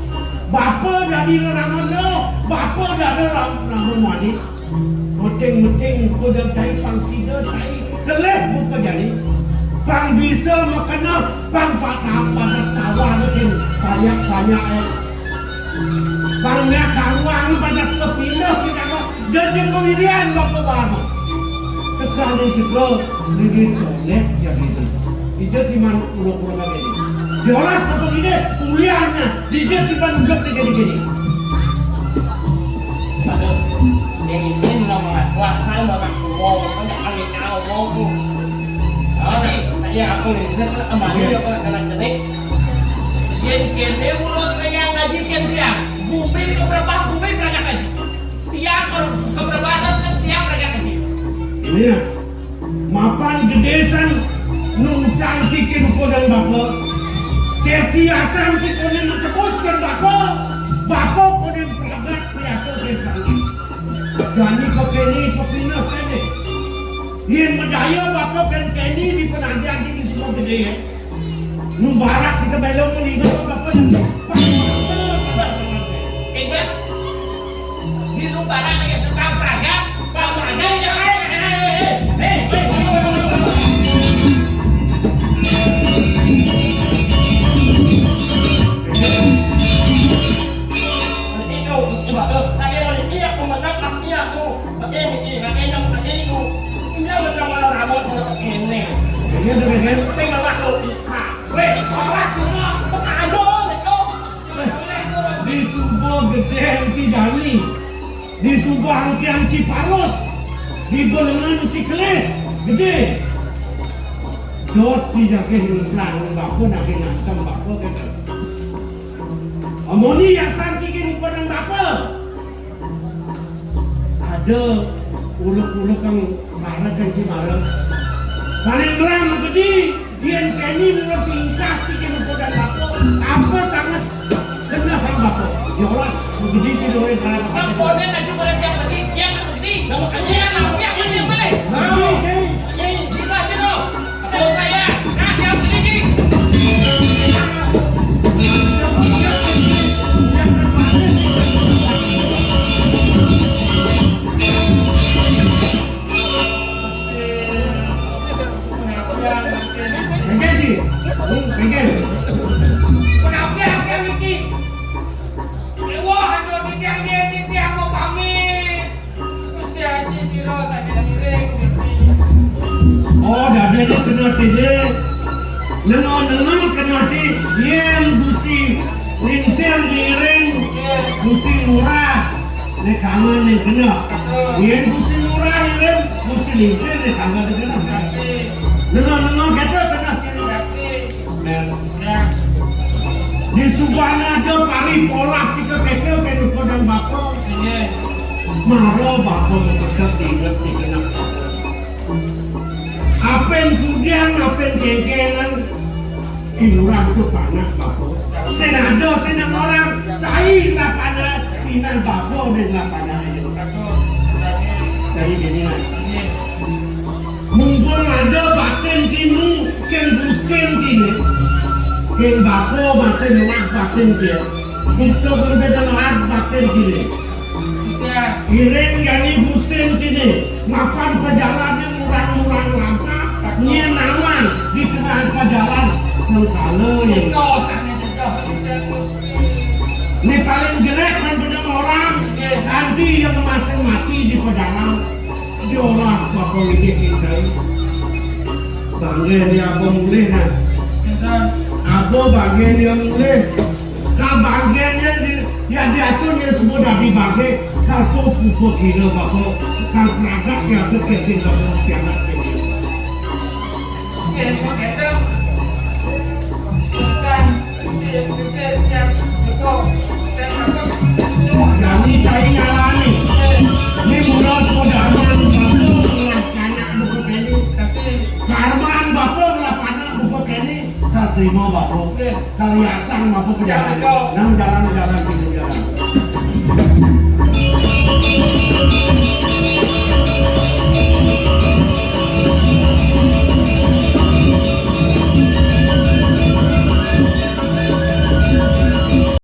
Bapa dadi raman doh. Bapa dadi ram-, raman wani. Meting-meting muka dan cai pang sida cai keleh muka jani. Pang bisa makena pang patah panas tawar kin banyak-banyak eh. Pang nya karuang panas kepindah kita Dadi kawilian bapa baru. Tekanin kita diri soleh ya gitu. Ija ciman ulo-ulo kagak ini. Diolas bapa gini, uliannya. Dija ciman udah tiga di gini. Aduh, yang ini nama kuasa bapak ngomong, kan tak kami tahu ngomong. Oh, iya aku nih, saya kena kembali apa kena jenik. Yén kéné mulut saya ngaji kén tiang. Bumi keberapa bumi berangkat ngaji. Tiang ke, keberapa atas kan tiang berangkat ngaji. Ini ya, mapan gedé san nungtang cikin uko dan bapa. Ketiasan cikoné matebus dan bapa. Bapa koné peragat biasa dan peragat. Jani pakai ini papinah céné. Yén madaya bapa kan kéné di penantian di semua gedé ya. Nu barak kita belok melibat apa-apa dan cepat. Kita di nu barak ya tetap raga, tetap raga ya. Itu coba terus tadi lagi iya pemenang pasti aku. Pakai ini, pakai yang pakai itu. Dia menang malah rambut pakai ini. Iya, bener kan? Saya malah lo. Wéh, ora cuma pesado lho. Di Suba gedé ci jani. Di Suba angkian ci palus. Di Belengan ci kelih gedé. Dot ci jageh ningklang bapa nagi ngantem bapa kéto. Amoni yasan ci ké muka dan bapa. Ada uluk-uluk kang marah kan ci marah. Paling melang gedé, yén kéné mula tingkah ci ké muka dan bapa, apa sanget kena kang bapa. Yolas, gedé ci doi marah. Samponé aja pada tiang gedé, tiang gedé. Nama kami yang nama tiang gedé balik. Nabi, ci. Ini, ini, ini, ini, ini, ini, ini, ini, ini, ini, ini, Pengké, Ji. Pengké. Kenapa angkat niki? Wah, aduh, titiang dia, titiang mau pamit. Gusti Haji sira saking ngiring niki. Oh, dadi kena sini. Nengok-nengok kena ci, yén Gusti Lingsir ngiring, Gusti Ngurah né kangen né kena. Yén Gusti Ngurah ngiring, Gusti Lingsir né kangen né kena. Nengok-nengok kéto kena ci. Nah. Di Subana ada pari polah cika kéto ké duka dan bapa. Mara bapa tetep inget di kena. Apén kudian, apén kéngkénan, Ilurah tu panak bapa. Sing ada sing nak orang cai lapangan, sinan bapa ning lapangan aja. Jadi gini lah. Mumpung ada batin cinu, ken gustin cine. Ken bapa masih nuah batin cil. Kita kan beda nuah batin cine. Iring jani gustin cine. Mapan pejalan yang murang-murang lampah, nyen naman di tengah pejalan sengkala yang. Ni paling jelek main punya orang, ganti yang masing mati di pejalan. Diolah bapa ngidih kintai. Banggen dia apa mulih nah. Apa bagian dia mulih? Ka bagian dia di, ya diasuh dia semua dah dibagi. Kal tu pupa kira bapa. Kal peragak biasa keting bapa pianak keting. Jani cai nyalani. Ni mula sudah aman, bapa ngelah panak buku kene. Karman bapa ngelah panak buku kene. Kal terima bapa. Kal yasang bapa pejalan. Nang jalan, jalan, jalan, jalan.